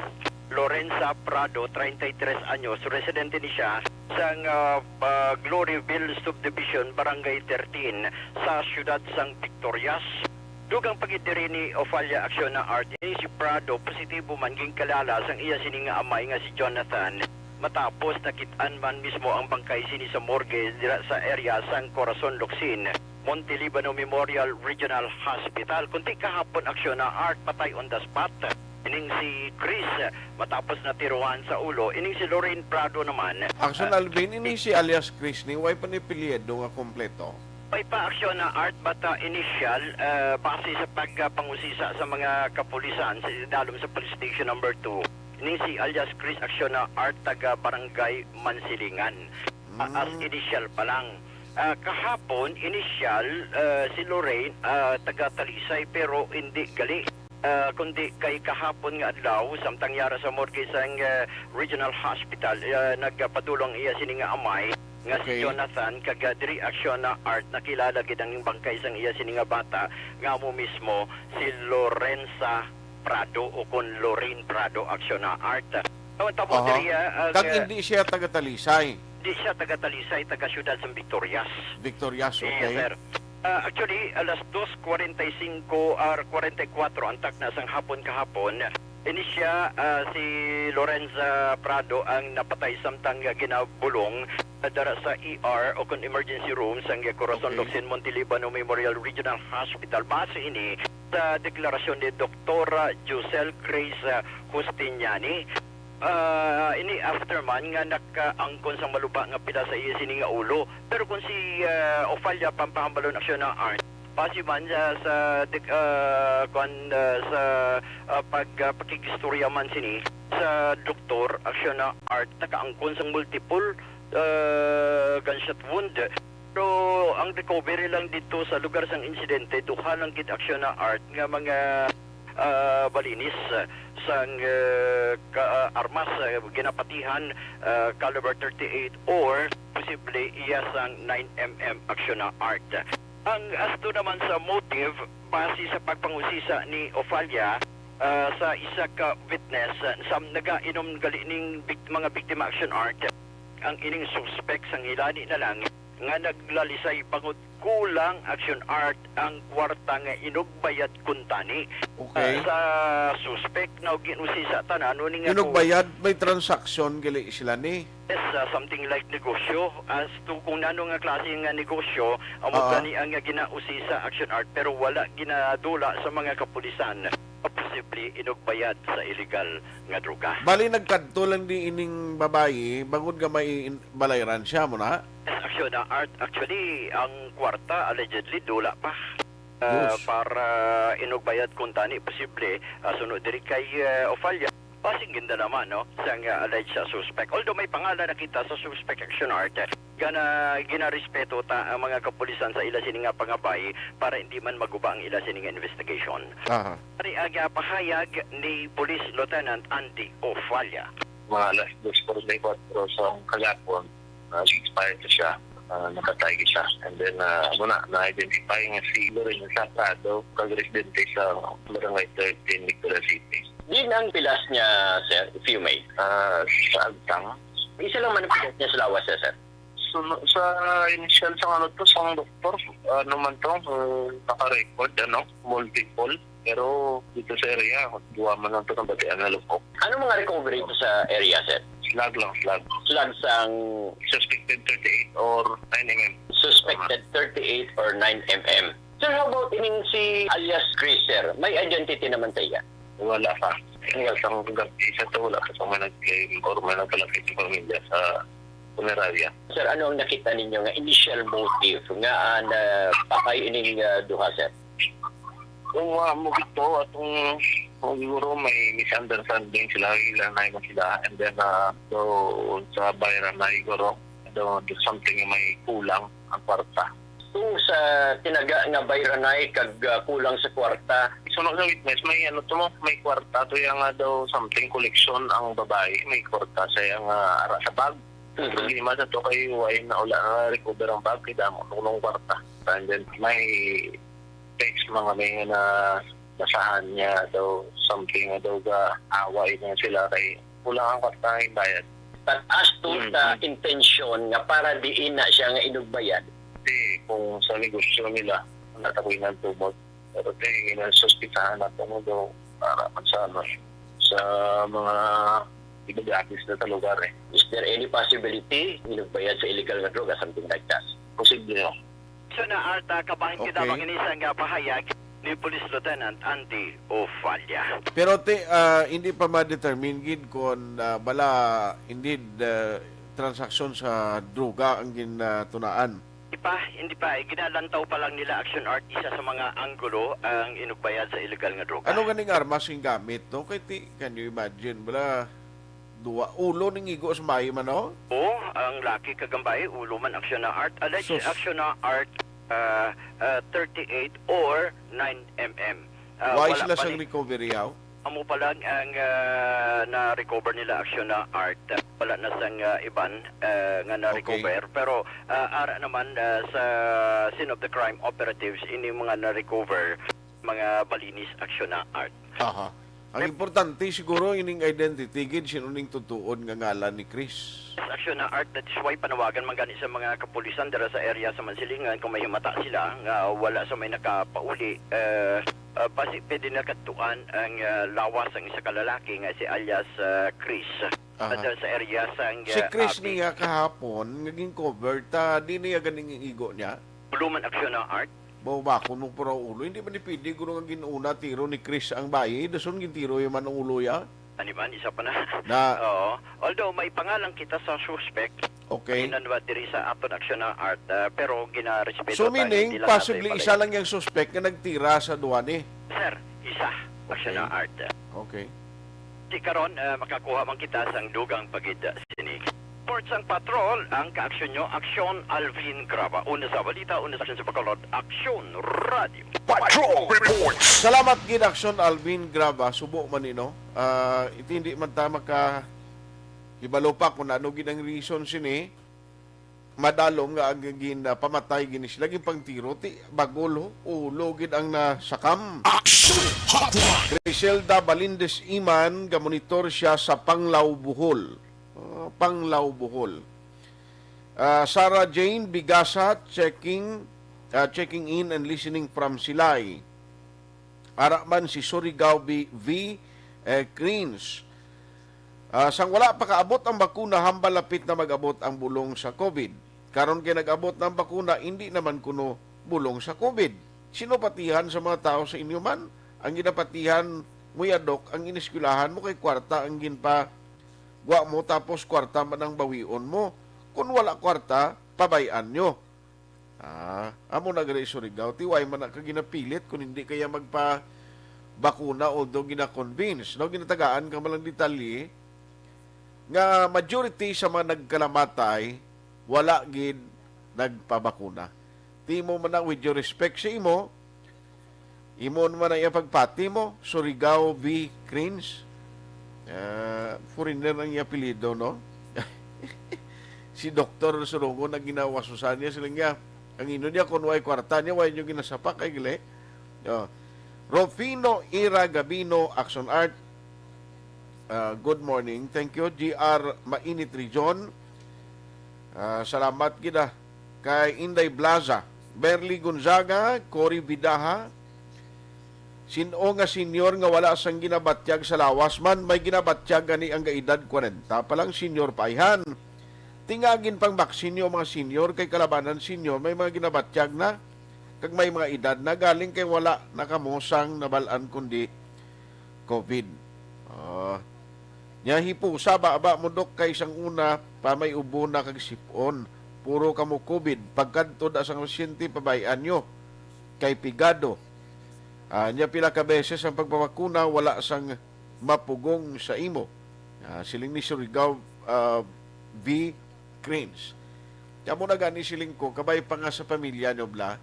Lorenza Prado, treinta y tres anyos, residente ni siya sa, ah, ah, Gloryville Subdivision, Barangay thirteen, sa siyudad sang Victorias. Dugang pa gid diri ni Ofalla Acciona Art, ini si Prado, positibo man ginkilala sang iya sini nga amay nga si Jonathan. Matapos nakit-an man mismo ang bangkay sini sa morgue dira sa area sang Corazon Locsin, Monte Libano Memorial Regional Hospital. Kundi kahapon, Aksyon na Art, patay on the spot. Ining si Chris, matapos natiruhan sa ulo. Ining si Lorraine Prado naman, Action ah, Alvin, ini si alias Chris ni, way pa ni apelyido nga kompleto? May pa, Aksyon na Art, bata initial, ah, base sa pagpangusisa sa mga kapulisan sa dalom sa Police Station Number Two. Ining si alias Chris, Aksyon na Art, taga Barangay Mansilingan. Ah, as Mm. initial pa lang. Ah, kahapon, initial, ah, si Lorraine, ah, taga Talisay, pero hindi gali. Ah, kundi kay kahapon nga adlaw, samtang yara sa morgue sang, ah, Regional Hospital, ah, nagpadulong iya sini nga amay nga si Okay. Jonathan, kag, ah, diri, Aksyon na Art, nakilala gid ang bangkay sang iya sini nga bata, nga amo mismo si Lorenza Prado, o kon Lorraine Prado, Aksyon na Art. Ang tabo Aha. diri, ah, ang, Kag ah, hindi siya taga Talisay? Hindi siya taga Talisay, taga siyudad sa Victorias. Victorias, Yes, okay. sir. Ah, actually, alas dos kwarenta y cinco or kwarenta y kuwatro ang takna sang hapon kahapon. Ini siya, ah, si Lorenza Prado ang napatay samtang, ah, ginabulong, ah, dara sa E R o kon emergency room sang, ah, Corazon Okay. Locsin Monte Libano Memorial Regional Hospital. Base ini sa deklarasyon ni Doktora Josel Grace, ah, Justiniani. Ah, ini after man nga nakaangkon sang maluba nga pila sa iya sini nga ulo. Pero kung si, ah, Ophalia pampahambalon, Aksyon na Art, base man sa, sa dek-, ah, kwan, ah, sa, ah, pag, ah, pakig-istorya man sini sa doktor, Aksyon na Art, nakaangkon sang multiple, ah, gunshot wound. Pero ang recovery lang dito sa lugar sang insidente, duha lang gid, Aksyon na Art, nga mga, ah, balinis, ah, sang, ah, ka-, ah, armas, ah, ginapatihan, ah, caliber thirty-eight or posible iya sang nine M M, Aksyon na Art. Ang asto naman sa motive, base sa pagpangusisa ni Ophalia, ah, sa isa ka witness, ah, sa nagainom gali ning bik-, mga biktima, Aksyon Art, ang ining suspek sang hilani na lang nga naglalisay bangod kulang, Aksyon Art, ang kwarta nga inugbayad kuntani. Okay. Ah, sa suspek na ginusisa tanan, no, ni nga Inugbayad, may transaksyon gali sila ni? Yes, ah, something like negosyo. As to kung nano nga klase nga negosyo, amo Ah. gani ang nga ginausisa, Aksyon Art, pero wala ginadula sa mga kapulisan. Posible inugbayad sa illegal nga droga. Bali, nagkadto lang di ining babayi, bangod nga may in-, balayran siya, mo na? Yes, Aksyon na Art. Actually, ang kwarta, allegedly, dula pa. Ah, Yes. para inugbayad kuntani, posible, ah, sunod diri kay, ah, Ophalia. Basig ginda naman, no, sang, ah, alleged sa suspect. Although may pangalan na kita sa suspect, Aksyon Art, gana, ginarespeto ta ang mga kapulisan sa ila sini nga pangabay para hindi man maguba ang ila sini nga investigation. Aha. Ari ang, ah, pahayag ni Police Lieutenant Andy Ofalla. Mga alas dos forty-four sa kagapon, ah, expired na siya. Ah, nakatay siya. And then, ah, amo na, na-identify nga si Lorenza Prado, kag residente sa Barangay thirteen, Victoria City. Diin ang pilas niya, sir, if you may? Ah, sa agtang. Isa lang man ang pilas niya sa lawas, sir, sir? So, no, sa initial sa ano to, sa doktor, ano man to, uh, naka-record, ano, multiple. Pero dito sa area, duwa man lang to nabatian nga lupok. Anong mga recovery to sa area, sir? Slug lang, slug. Slug sang Suspected thirty-eight or nine M M. Suspected thirty-eight or nine M M. Sir, how about ining si alias Chris, sir? May identity naman sa iya? Wala pa. Wala sang gabi sa to, wala pa sa mga nag-claim or may nagpalapit sa pamilya sa punerarya. Sir, ano ang nakita ninyo nga initial motive nga, ah, napatay ining, ah, duha, sir? Kung, ah, mo gito, atong, kung siguro may misunderstanding sila, ila na yun sila, and then, ah, so, sa bayaran na siguro, do, do something may kulang ang kwarta. Kung sa tinaga nga bayranay kag, ah, kulang sa kwarta. Suno sa witness, may ano to mo, may kwarta to, yang nga daw something collection ang babae, may kwarta sa yang, ah, ara sa bag. Ang Mhm. problema sa to kay wala na, wala na recover ang bag, kay damo nung, nung kwarta. And then may text mga may nga na basahan niya daw something nga daw ga away na sila kay kulang ang kwarta nga bayad. But as to Mm, sa mm. intention nga para diin na siya nga inugbayad? Di, kung sa negosyo nila, wala ta ko inantubot. Pero di, ginasuspitahan ako mo daw para man sa ano, sa mga Ibabatis na sa lugar eh. Is there any possibility nga nagbayad sa illegal nga droga, something like that? Posible, no? So na Art, ah, kabahin kita Okay. Bang ini sa nga pahayag ni Police Lieutenant Andy Ofalla. Pero ti, ah, hindi pa ma-determine gid kung, ah, bala indeed, ah, transaksyon sa droga ang ginatunaan. Hindi pa, hindi pa. Eh, ginalantaw pa lang nila Action Art. Isa sa mga anggulo ang inugbayad sa illegal nga droga. Ano ganing armas ang gamit, no? Kay ti, can you imagine? Bala, duwa, ulo ning igo sa bayi man, no? Oo, ang laki kag ang bayi, ulo man Action Art. Alleged Sus. Action Art, ah, ah, thirty-eight or nine M M. Ah, Why wala sila pa sang ni- recovery, haw? Amo pa lang ang, ah, na-recover nila Action Art. Wala na sang, ah, iban, ah, nga na-recover. Okay. Pero, ah, ara naman, ah, sa scene of the crime operatives, ini mga na-recover, mga balinis Action Art. Aha. Ang Yep. importante siguro ining identity gid sino ning tutuod nga ngalan ni Chris. Action Art, that is why panawagan man gani sa mga kapulisan dira sa area sa Mansilingan kung may himata sila nga wala sa may nakapauli, eh, ah, pasi pwede na kadtuan ang, ah, lawas sang isa ka lalaki nga si alias, ah, Chris. Aha. Dira sa area sang, Si ah, Chris Abi. Niya kahapon nga gin-cover ta di niya ganing igo niya. Ulo man Action Art. Baw bakon mo pura ulo. Hindi man ni pwede guro nga gin-una tiro ni Chris ang bayi. Dason gintiro yung man ang ulo ya. Ani man, isa pa na. Na Oo. Although may pangalan kita sa suspect. Okay. Inan ba diri sa aton Action Art, ah, pero ginarespeto So, ta, meaning, hindi lang possibly, nato isa ipalayo. Lang yung suspect nga nagtira sa duwa ni? Sir, isa. Action Okay. Art. Okay. Di karon, ah, makakuha man kita sang dugang pagid sini. Report sang patrol ang kaaksyon nyo, Aksyon Alvin Graba. Una sa balita, una sa aksyon sa Bacolod, Aksyon Radio. Patrol Reports. Salamat gid, Aksyon Alvin Graba. Subo man ni, no? Ah, iti hindi man ta maka hibalo pa kung ano gid ang reason sini. Madalom nga ang gin, ah, pamatay gini sila, ginpangtiro, ti bagol, ho. Ulo gid ang nasakam. Action Hotline. Griselda Balindez Iman, gamonitor siya sa Panglao, Bohol. Ah, Panglao, Bohol. Ah, Sarah Jane Bigasa, checking, ah, checking in and listening from Silay. Ara man si Surigao V, V, eh, Cranes. Ah, sang wala pa kaabot ang bakuna, hambal lapit na mag-abot ang bulong sa COVID. Karon kay nag-abot na ang bakuna, indi naman kuno bulong sa COVID. Sino patihan sa mga tao sa inyo man? Ang ginapatihan mo ya, Dok, ang ineskwelahan mo kay kwarta ang ginpa-, gwa mo, tapos kwarta man ang bawion mo. Kung wala kwarta, pabay-an nyo. Ah, amo na gani, Surigao. Ti, why man na ka ginapilit kung hindi kaya magpabakuna, although gina-convince, no? Ginatagaan ka man lang detalye nga majority sa mga nagkalamatay, wala gid nagpabakuna. Ti, imo man na, with your respect sa imo, imo naman ang iyang pagpati mo, Surigao V Cranes. Ah, foreigner ang iyang apelyido, no? Si Doktor Surungon ang ginawasusan niya, sila niya. Ang ino niya, kung way kwarta niya, way niyo ginasapak, ay gali. Oh. Rufino Ira Gabino, Action Art. Ah, good morning. Thank you, G R Mainit Region. Ah, salamat gid, ah. Kay Inday Blaza, Berly Gonzaga, Cory Vidaha, sin-o nga senior nga wala sang ginabatyag sa lawas man, may ginabatyag gani ang gaedad kwarenta pa lang, senior pa ayhan. Tingagin pang baksin niyo mga senior, kay kalabanan senior, may mga ginabatyag na, kag may mga edad na, galing kay wala na kamo sang nabal-an kundi COVID. Ah. Nya hipusa ba, ba mo, Dok, kay sang una pa may ubo na kag sipon. Puro kamo COVID. Pagkadto da sang pasyente, pabay-an nyo. Kay pigado. Ah, nya pila ka beses ang pagpabakuna, wala sang mapugong sa imo. Ah, siling ni Surigao, ah, V Cranes. Kamo na gani siling ko, kabay pa nga sa pamilya nyo, bla,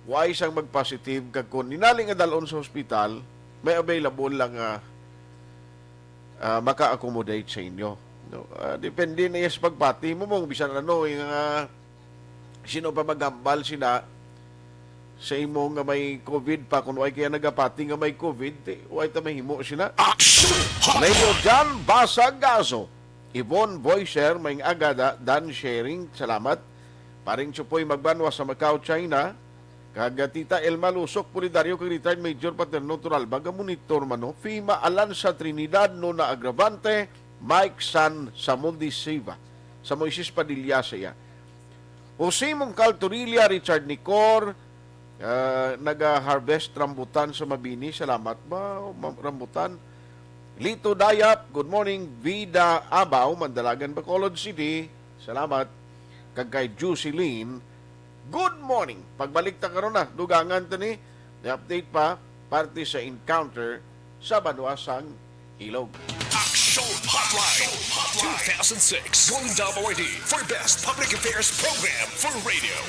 why sang mag-positive, kag kung ninali nga dalon sa hospital, may available lang nga, ah, maka-accommodate sa inyo. No? Ah, depende na yan sa pagpati mo, mong bisan ano, yung, ah, sino pa maghambal sila sa imo nga may COVID pa, kung way kaya nagapati nga may COVID, ti, way ta mahimo sila. Action! Mayor John Basagazo, Yvonne Boyser, may aga da, Dan Sharing, salamat. Paring Chupoy Magbanwa sa Macau, China. Kag Tita Elma Lusok, Pulidario, kag retired Major Paterno Turalba, nga monitor man, no? Fima Alanza Trinidad, Nona Agravante, Mike San Samundi Siva, sa Moises Padilla sa iya. Jose Mongcal Torilla, Richard Nicor, ah, naga-harvest rambutan sa Mabini. Salamat ba, ma-, rambutan. Lito Dayap, good morning. Vida Abaw, Mandalagan, Bacolod City. Salamat. Kag kay Jusilin, good morning. Pagbalik ta karon na, dugangan ta ni, may update pa, parte sa encounter sa banwa sang Ilog. Action Hotline, two thousand six Golden Dome Awardee for Best Public Affairs Program for Radio.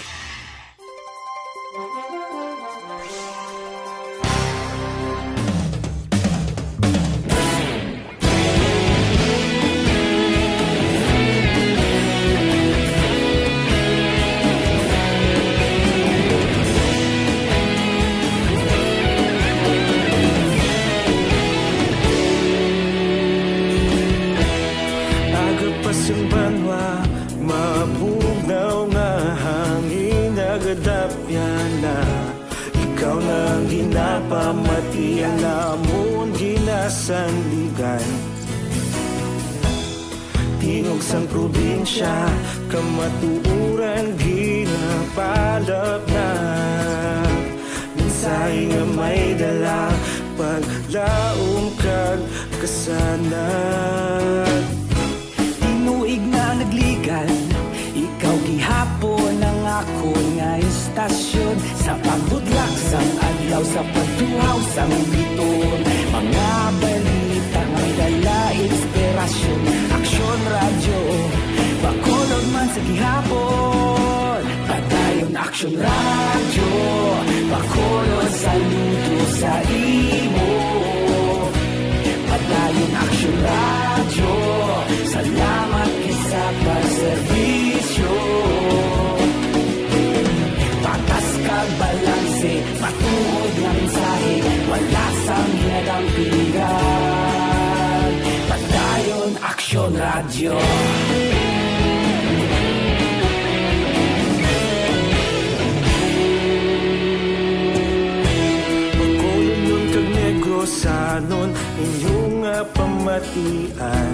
Aga pa sang banwa, mabugnaw nga hangin, nagadapyan na. Ikaw na ang ginapamati, ang amon ginasandigan. Tingog sang probinsya, kamatuoran ginapalapnag. Mensahe nga may dala, paglaom kag kasanag. Tinuig na nagligan, ikaw gihapon ang akon nga istasyon. Sa pagbudlak sang adlaw, sa pagtuhaw sang bituon, mga balita nga may dala inspirasyon. Aksyon Radyo, Bacolod man sa gihapon. Padayon Aksyon Radyo, Bacolod, saludo sa imo. Padayon Aksyon Radyo, salamat gid sa pagserbisyo. Patas kag balanse, matuod nga mensahe, wala sang ginadampigan. Padayon Aksyon Radyo. Bacolodnon kag Negrosanon, inyo nga pamatian.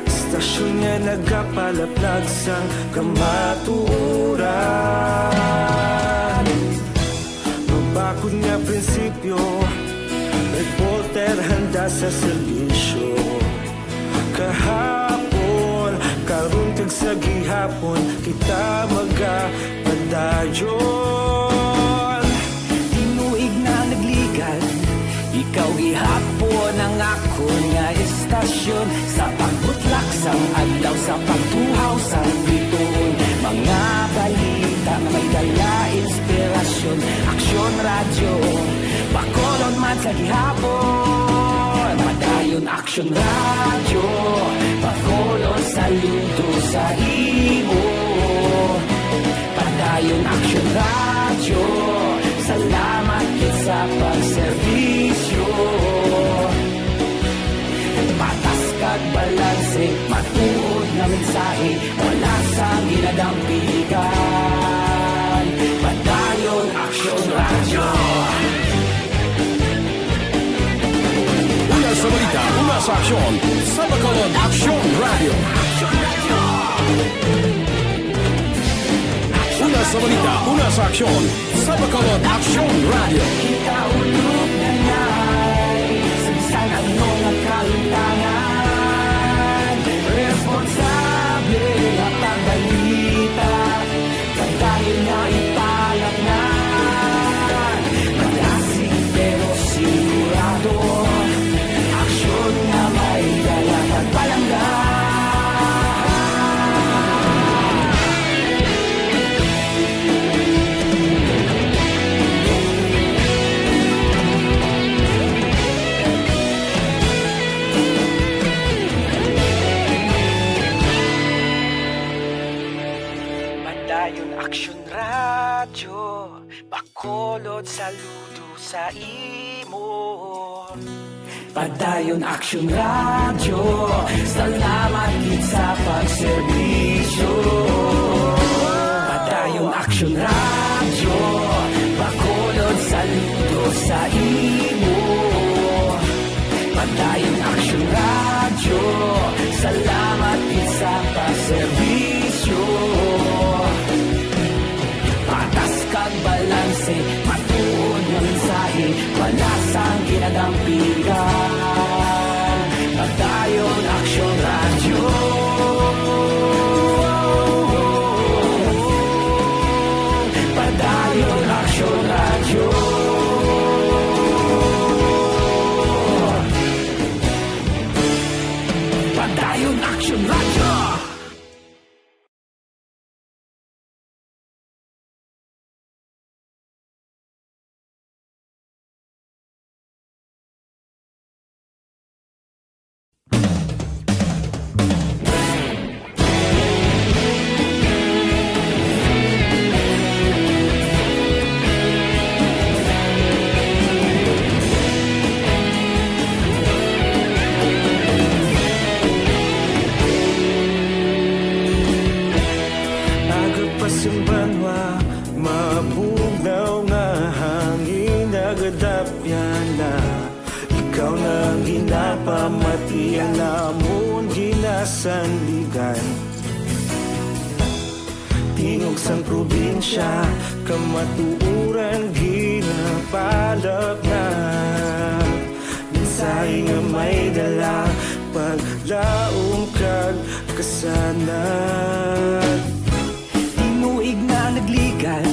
Istasyon nga nagapalaplag sang kamatuoran. Mabakod nga prinsipyo, reporter handa sa serbisyo. Kahapon, karon kag sa gihapon, kita magapadayon. Tinuig na nagligan, ikaw gihapon ang akon nga istasyon. Sa pagbutlak sang adlaw, sa pagtuhaw sang bituon, mga balita nga may dala inspirasyon. Aksyon Radyo, Bacolod man sa gihapon. Padayon Aksyon Radyo, Bacolod, saludo sa imo. Padayon Aksyon Radyo, salamat gid sa pagserbisyo. Patas kag balanse, matuod nga mensahe, wala sang ginadampigan. Padayon Aksyon Radyo. Una sa balita, una sa aksyon, sa Bacolod Aksyon Radyo. Una sa balita, una sa aksyon, sa Bacolod Aksyon Radyo. Kita ulog na ngay, sa bisan ano nga kahimtangan, responsable nga pagbalita, padayon nga ipalapngan. Malasig pero sigurado, aksyon nga may dala kag palangga. Padayon Aksyon Radyo, Bacolod, saludo sa imo. Padayon Aksyon Radyo, salamat gid sa pagserbisyo. Padayon Aksyon Radyo, Bacolod, saludo sa imo. Padayon Aksyon Ikaw na ang ginapamatian namon ginasandigan. Tingog sang probinsya, kamatuoran ginapalapnag. Mensahe nga may dala, paglaom kag kasanag. Tinuig na nagligan,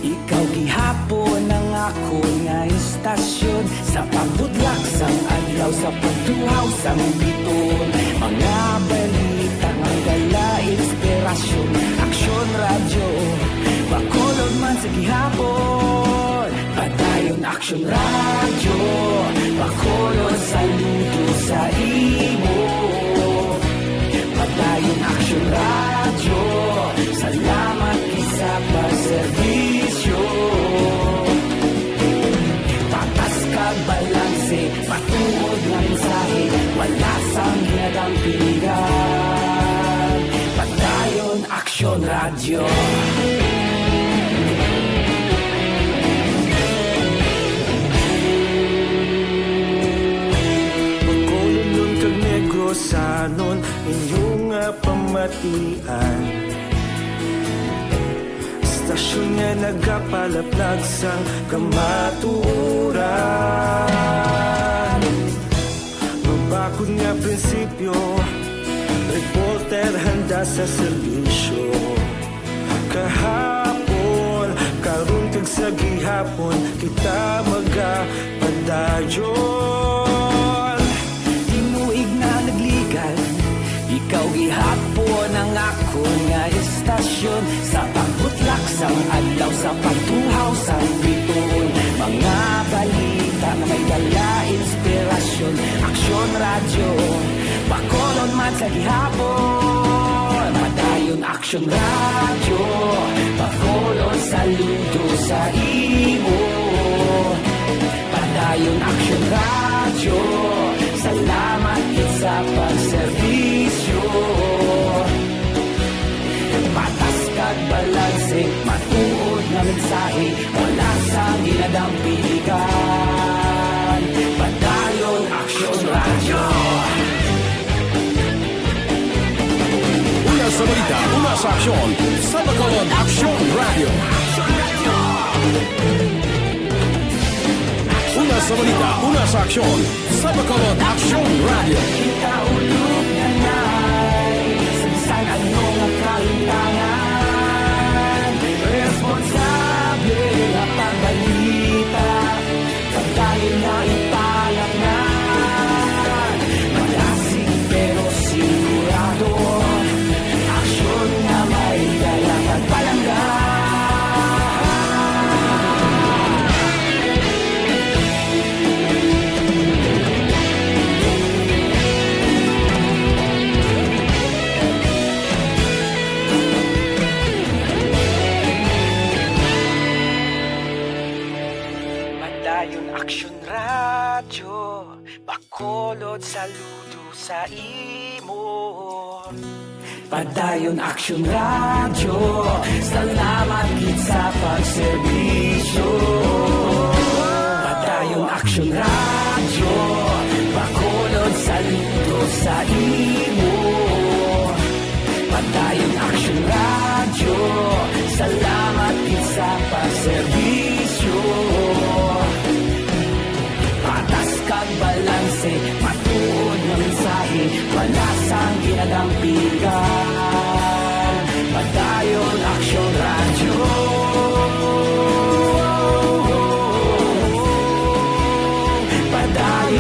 ikaw gihapon ang akon nga istasyon. Sa pagbutlak sang adlaw, sa pagtuhaw sang biton, mga balita nga dala inspirasyon. Aksyon Radyo, Bacolod man sa gihapon. Padayon Aksyon Radyo, Bacolod, saludo sa imo. Padayon Aksyon Radyo, salamat gid sa pagserbisyo. Patas kag balanse, matuod nga mensahe, wala sang ginadampigan. Padayon Aksyon Radyo. Bacolodnon kag Negrosanon, inyo nga pamatian. Istasyon nga nagapalaplag sang kamatuoran. Mabakod nga prinsipyo, reporter handa sa serbisyo. Kahapon, karon kag sa gihapon, kita magapadayon. Tinuig na nagligan, ikaw gihapon ang akon nga istasyon. Sa pagbutlak sang adlaw, sa pagtuhaw sang biton, mga balita nga may dala inspirasyon. Aksyon Radyo, Bacolod man sa gihapon. Padayon Aksyon Radyo, Bacolod, saludo sa imo. Padayon Aksyon Radyo, salamat gid sa pagserbisyo. Patas kag balanse, matuod nga mensahe, wala sang ginadampigan. Padayon Aksyon Radyo. Una sa balita, una sa aksyon, sa Bacolod Aksyon Radyo. Una sa balita, una sa aksyon, sa Bacolod Aksyon Radyo. Kita ulog na nay, sa bisan ano nga kahimtangan, responsable nga pagbalita. Padayon na ipalapngan, malasig pero sigurado, aksyon nga may dala kag palangga. Padayon Aksyon Radyo, Bacolod, saludo sa imo. Padayon Aksyon Radyo, salamat gid sa pagserbisyo. Padayon Aksyon Radyo, Bacolod, saludo sa imo. Padayon Aksyon Radyo, salamat gid sa pagserbisyo. Patas kag balanse, matuod nga mensahe, wala sang ginadampigan. Padayon Aksyon Radyo. Padayon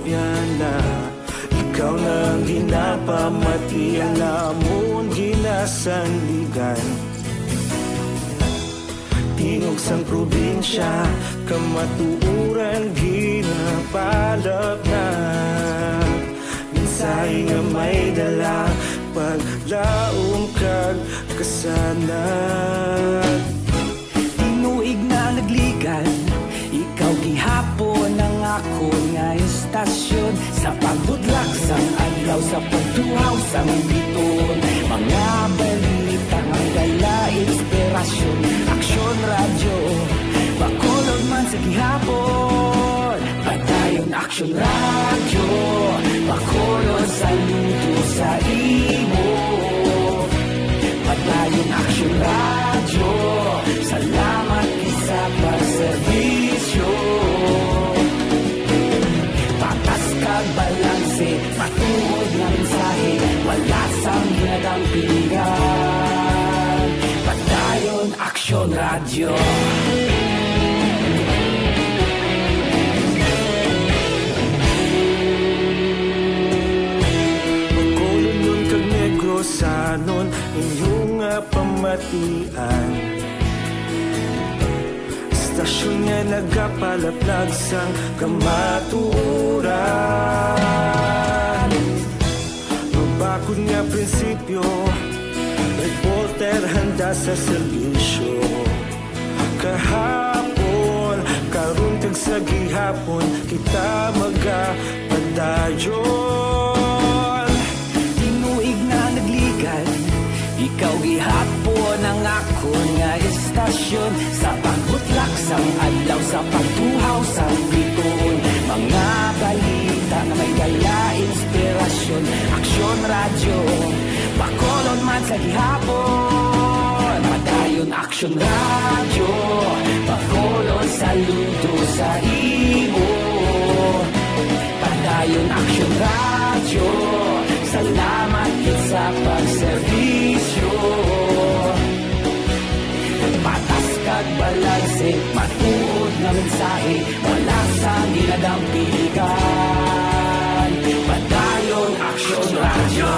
Yana, ikaw na ang ginapamati, ang amon ginasandigan. Tingog sang probinsya, kamatuoran ginapalapnag. Mensahe nga may dala, paglaom kag kasanag. Tinuig na nagligad, ikaw gihapon ang akon nga istasyon. Sa pagbudlak sang adlaw, sa pagtuhaw sang biton, mga balita nga dala inspirasyon. Aksyon Radyo, Bacolod man sa gihapon. Padayon Aksyon Radyo, Bacolod, saludo sa imo. Padayon Aksyon Radyo, salamat gid sa pagserbisyo. Patas kag balanse, matuod nga mensahe, wala sang ginadampigan. Padayon Aksyon Radyo. Bacolodnon kag Negrosanon, inyo nga pamatian. Istasyon nga nagapalaplag sang kamatuoran. Mabakod nga prinsipyo, reporter handa sa serbisyo. Kahapon, karon kag sa gihapon, kita magapadayon. Tinuig na nagligad, ikaw gihapon ang akon nga istasyon. Sa pagbutlak sang adlaw, sa pagtuhaw sang bituon, mga balita nga may dala inspirasyon. Aksyon Radyo, Bacolod man sa gihapon. Padayon Aksyon Radyo, Bacolod, saludo sa imo. Padayon Aksyon Radyo, salamat gid sa pagserbisyo. Patas kag balanse, matuod nga mensahe, wala sang ginadampigan. Padayon Aksyon Radyo.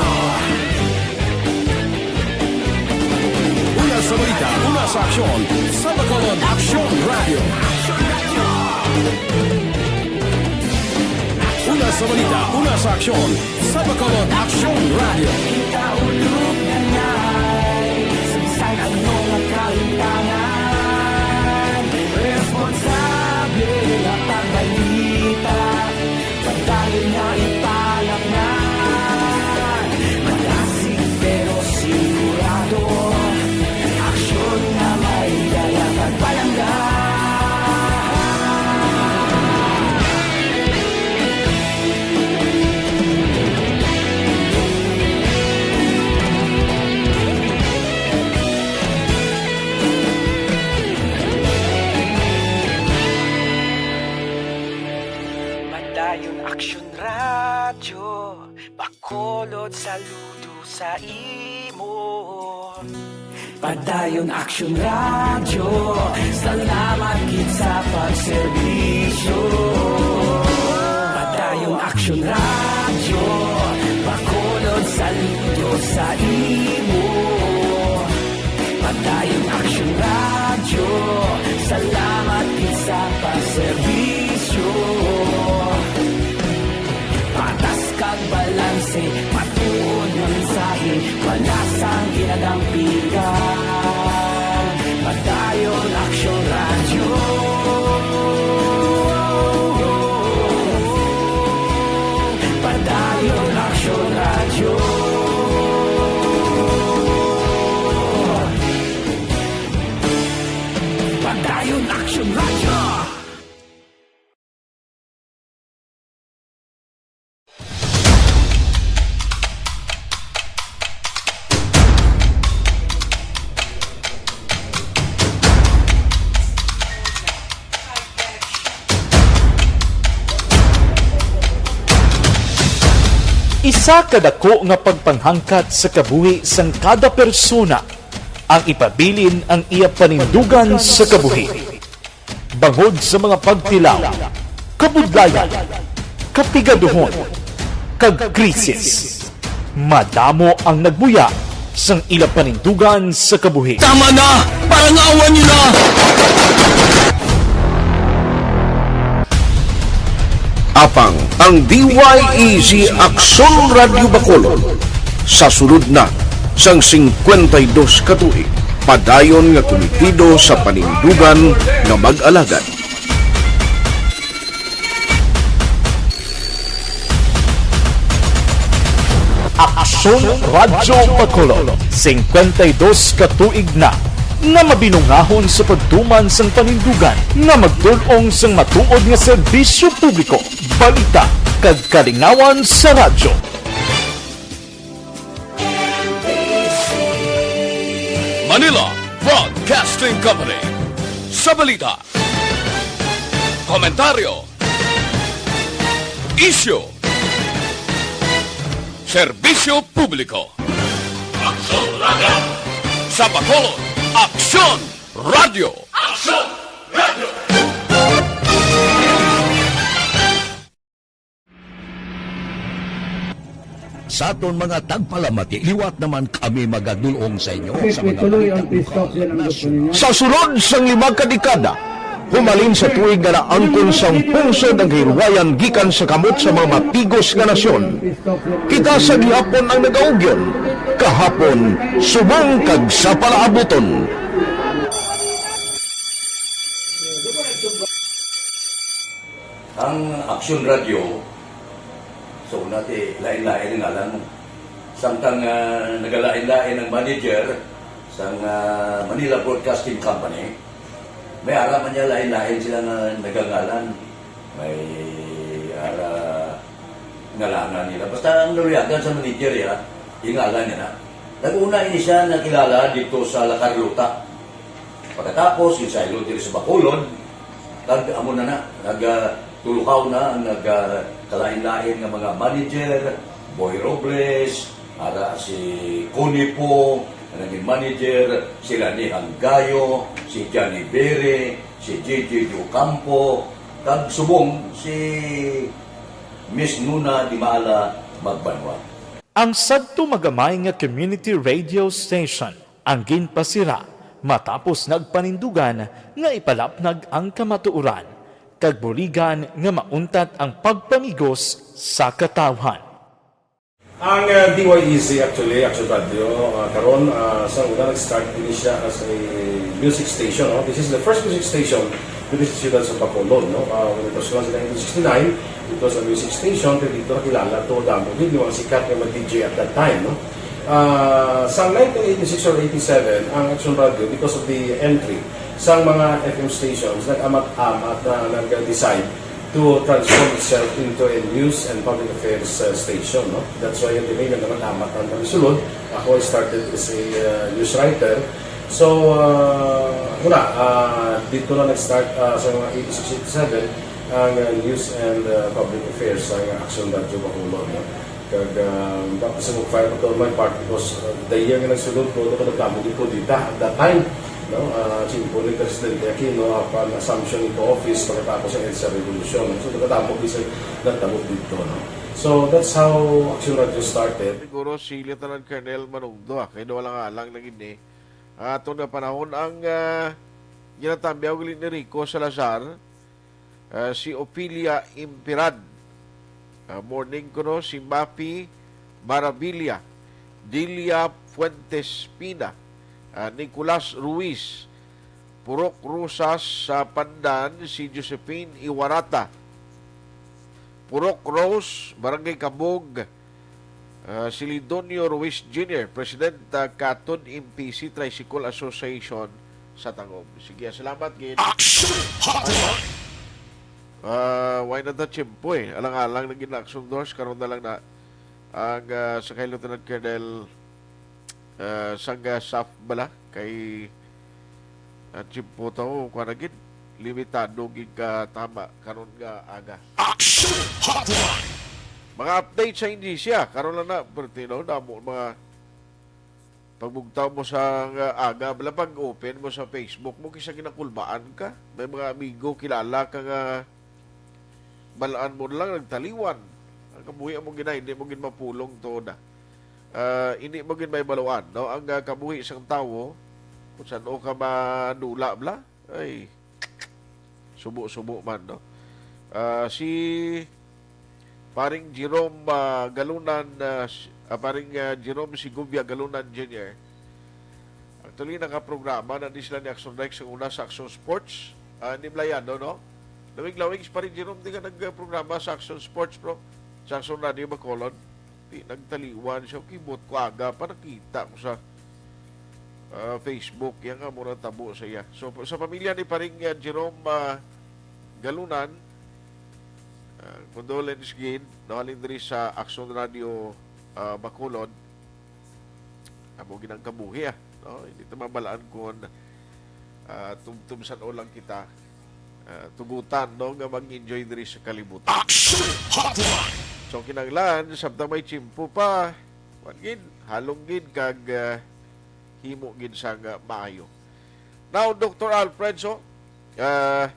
Una sa balita, una sa aksyon, sa Bacolod Aksyon Radyo. Una sa balita, una sa aksyon, sa Bacolod Aksyon Radyo. Kita ulog na ngay, sa bisan ano nga kalimtangan, responsable nga pagbalita. Padayon nga ipalapngan, malasig pero sigurado. Aksyon nga may dala kag palangga. Padayon Aksyon Radyo, Bacolod, saludo sa imo. Padayon Aksyon Radyo, salamat gid sa pagserbisyo. Padayon Aksyon Radyo, Bacolod, saludo sa imo. Padayon Aksyon Radyo, salamat gid sa pagserbisyo. Patas kag balanse, matuod nga mensahe, wala sang ginadampigan. Padayon Aksyon Radyo. Padayon Aksyon Radyo. Padayon Aksyon Radyo. Isa ka dako nga pagpanghangkat sa kabuhi sang kada persona ang ipabilin ang iya panindugan sa kabuhi. Bangod sa mga pagtilaw, kabudlayan, kapigaduhon, kag krisis. Madamo ang nagbuya sang ila panindugan sa kabuhi. Tama na! Parangawan niyo na! Apang ang D Y E Z Aksyon Radyo Bacolod sa sulod na sang singkwenta y dos ka tuig, padayon nga kumitido sa panindugan nga mag-alagad. Aksyon Radyo Bacolod, singkwenta y dos ka tuig na nga mabinungahon sa pagtuman sang panindugan nga magdul-ong sang matuod nga serbisyo publiko, balita, kag kalingawan sa radyo. Manila Broadcasting Company. Sa balita, komentaryo, isyu, serbisyo publiko. Aksyon Radyo. Sa Bacolod, Aksyon Radyo. Aksyon Radyo. Sa aton mga tagpalamati, liwat naman kami magadulong sa inyo sa mga balita lokal, nasyonal. Sa sulod sang lima ka dekada, humalin sa tuig nga naangkon sang pungsod ang kahilwayan gikan sa kamot sa mga matigos nga nasyon. Kita sa gihapon ang nagaugyon, kahapon, subong kag sa palaabuton. Ang Aksyon Radyo, sa una ti lain-lain ang ngalan mo. Samtang, ah, nagalain-lain ang manager sang, ah, Manila Broadcasting Company, may ara man niya lain-lain sila nga nagangalan. May ara ngalangan nila. Basta ang naluyagan sa manager, ya, yung ngalan niya na. Nag-una ini siya nakilala dito sa La Carlota. Pagkatapos, insaylo diri sa Bacolod, kag amo na na, nag, ah, tulukaw na ang nag, ah, kalain-lain nga mga manager, Boy Robles, ara si Connie Po, ang naging manager, si Lani Hanggayo, si Johnny Bere, si J J Ocampo, kag subong si Miss Nuna Dimala Magbanwa. Ang sadto magamay nga community radio station ang ginpasira matapos nagpanindugan nga ipalapnag ang kamatuoran kag buligan nga mauntat ang pagpamigos sa katawhan. Ang, uh, D Y E Z, actually, Action Radio, uh, karon, uh, sa una nag-start din siya as a music station, no? This is the first music station dito sa siyudad sa Bacolod, no? Uh, when it was launched in nineteen sixty-nine, it was a music station, pero dito nakilala to, damo gid yung mga sikat nga mga D J at that time, no? Ah, sa nineteen eighty-six or eighty-seven, ang Action Radio, because of the entry sa mga F M stations, nag-amat-amat na nag-decide to transform itself into a news and public affairs, uh, station, no? That's why yung tinignan naman amat ang kami sulod. Ako, I started as a, uh, news writer. So, uh, muna, uh, dito na nag-start, uh, sa mga eighty-six, eighty-seven, ang, uh, news and, uh, public affairs sa Action Radio Bacolod, no? Kag, ah, baptism of fire pa to my part because, ah, the year nga nagsulod ko, ito ko nagdamo gid ko dita at that time, no? Ah, simple ni Presidente Aquino, apan assumption into office pagkatapos sa EDSA Revolution. So, nagdamo gid sa nagdamo dito, no? So, that's how Action Radio started. Siguro si Lieutenant Colonel Manugdo, ah, kay wala nga lang na gid ni. Ah, ato nga panahon ang, ah, ginatambiaw gali ni Rico Salazar, ah, si Ophelia Impiran. Ah, morning kuno si Mapi Marabilia, Delia Fuentes Pina, ah, Nicolas Ruiz, Purok Rosas sa Pandan, si Josephine Iwarata, Purok Rose, Barangay Kabog, Ah, si Lidonio Ruiz Junior, President, ah, Katon M P C Tricycle Association sa Tagum. Sige, salamat gid. Action Hotline. Ah, why not the tiyempo eh? Alang-alang na gid na Action Doors, karon na lang na ang, ah, sa kay Lieutenant Colonel, ah, sang, ah, saf bala kay Ang tiyempo to, kuwan na gid, limitado gid ka tama karon nga aga. Action Hotline! Mga update sa Indonesia, karon lang na, pero tinaw na mo, mga pagbugtaw mo sa nga aga, bala pag-open mo sa Facebook mo, kisa ginakulbaan ka. May mga amigo, kilala ka nga balaan mo lang nagtaliwan. Ang kabuhi mo gina, hindi mo gid mapulong to na. Ah, hindi mo gid may baluan, no? Ang, ah, kabuhi sang tawo, kung saan o ka madula, bla? Ay, subo-subo man, no? Ah, si Paring Jerome, ah, Galunan, ah, s-, ah, Paring, ah, Jerome Segovia Galunan Junior. Actually, nakaprograma na di sila ni Action Rex ang una sa Action Sports. Ah, ni Blayado, no? Lawig-lawig si Paring Jerome, di ka nagprograma sa Action Sports, bro? Sa Action Radio Bacolod. Di, nagtaliwan siya. Kibot ko, aga pa nakita ko sa, ah, Facebook. Yan nga, mura tabo sa iya. So, sa pamilya ni Paring, ah, Jerome, ah, Galunan, ah, condolence gid, no, halin diri sa Action Radio, ah, Bacolod. Amo gid ang kabuhi, ah, no? Hindi ta mabalaan kung, ah, tubtob san-o lang kita, ah, tugutan, no, nga mag-enjoy diri sa kalibutan. Action Hotline! So, kinahanglan, samtang may tiyempo pa, kuwan gid, halong gid, kag, ah, himo gid sang, ah, maayo. Now, Doctor Alfred, so, ah,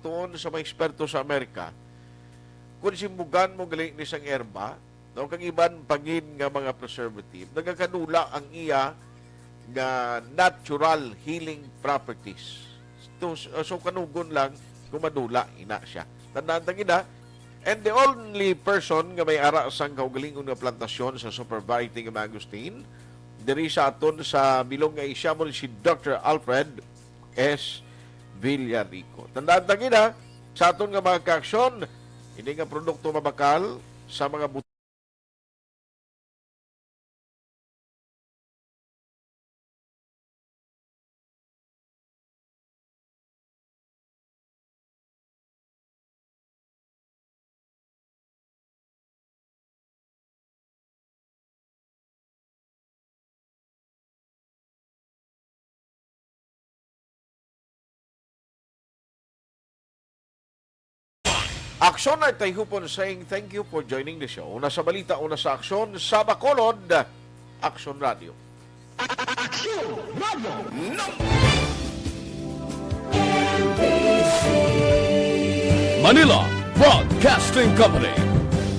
Tuon sa mga eksperto sa Amerika, kung simbugan mo gali ni sang erba, no, kag iban pa gid nga mga preservative, nagakadula ang iya nga natural healing properties. To, so, kanugon lang kung madula ina siya. Tandaan ta gid, ha, and the only person nga may ara sang kaugalingon nga plantasyon sa super variety nga mangosteen diri sa aton sa bilog nga Asia mo si Doctor Alfred S. Villarico. Tandaan ta gid, ha, sa aton nga mga kaaksyon, ini nga produkto mabakal sa mga but- Aksyon ay tayhupon saying, "Thank you for joining the show." Una sa balita, una sa aksyon, sa Bacolod, Aksyon Radio. Aksyon Radio. Manila Broadcasting Company.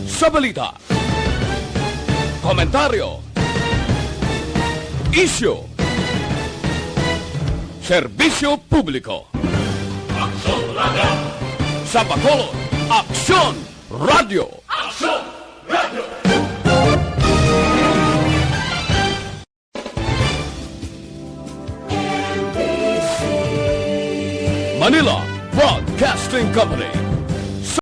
Sa balita, komentaryo, isyu, serbisyo publiko. Aksyon Radio. Sa Bacolod, Aksyon Radio. Aksyon Radio. Manila Broadcasting Company.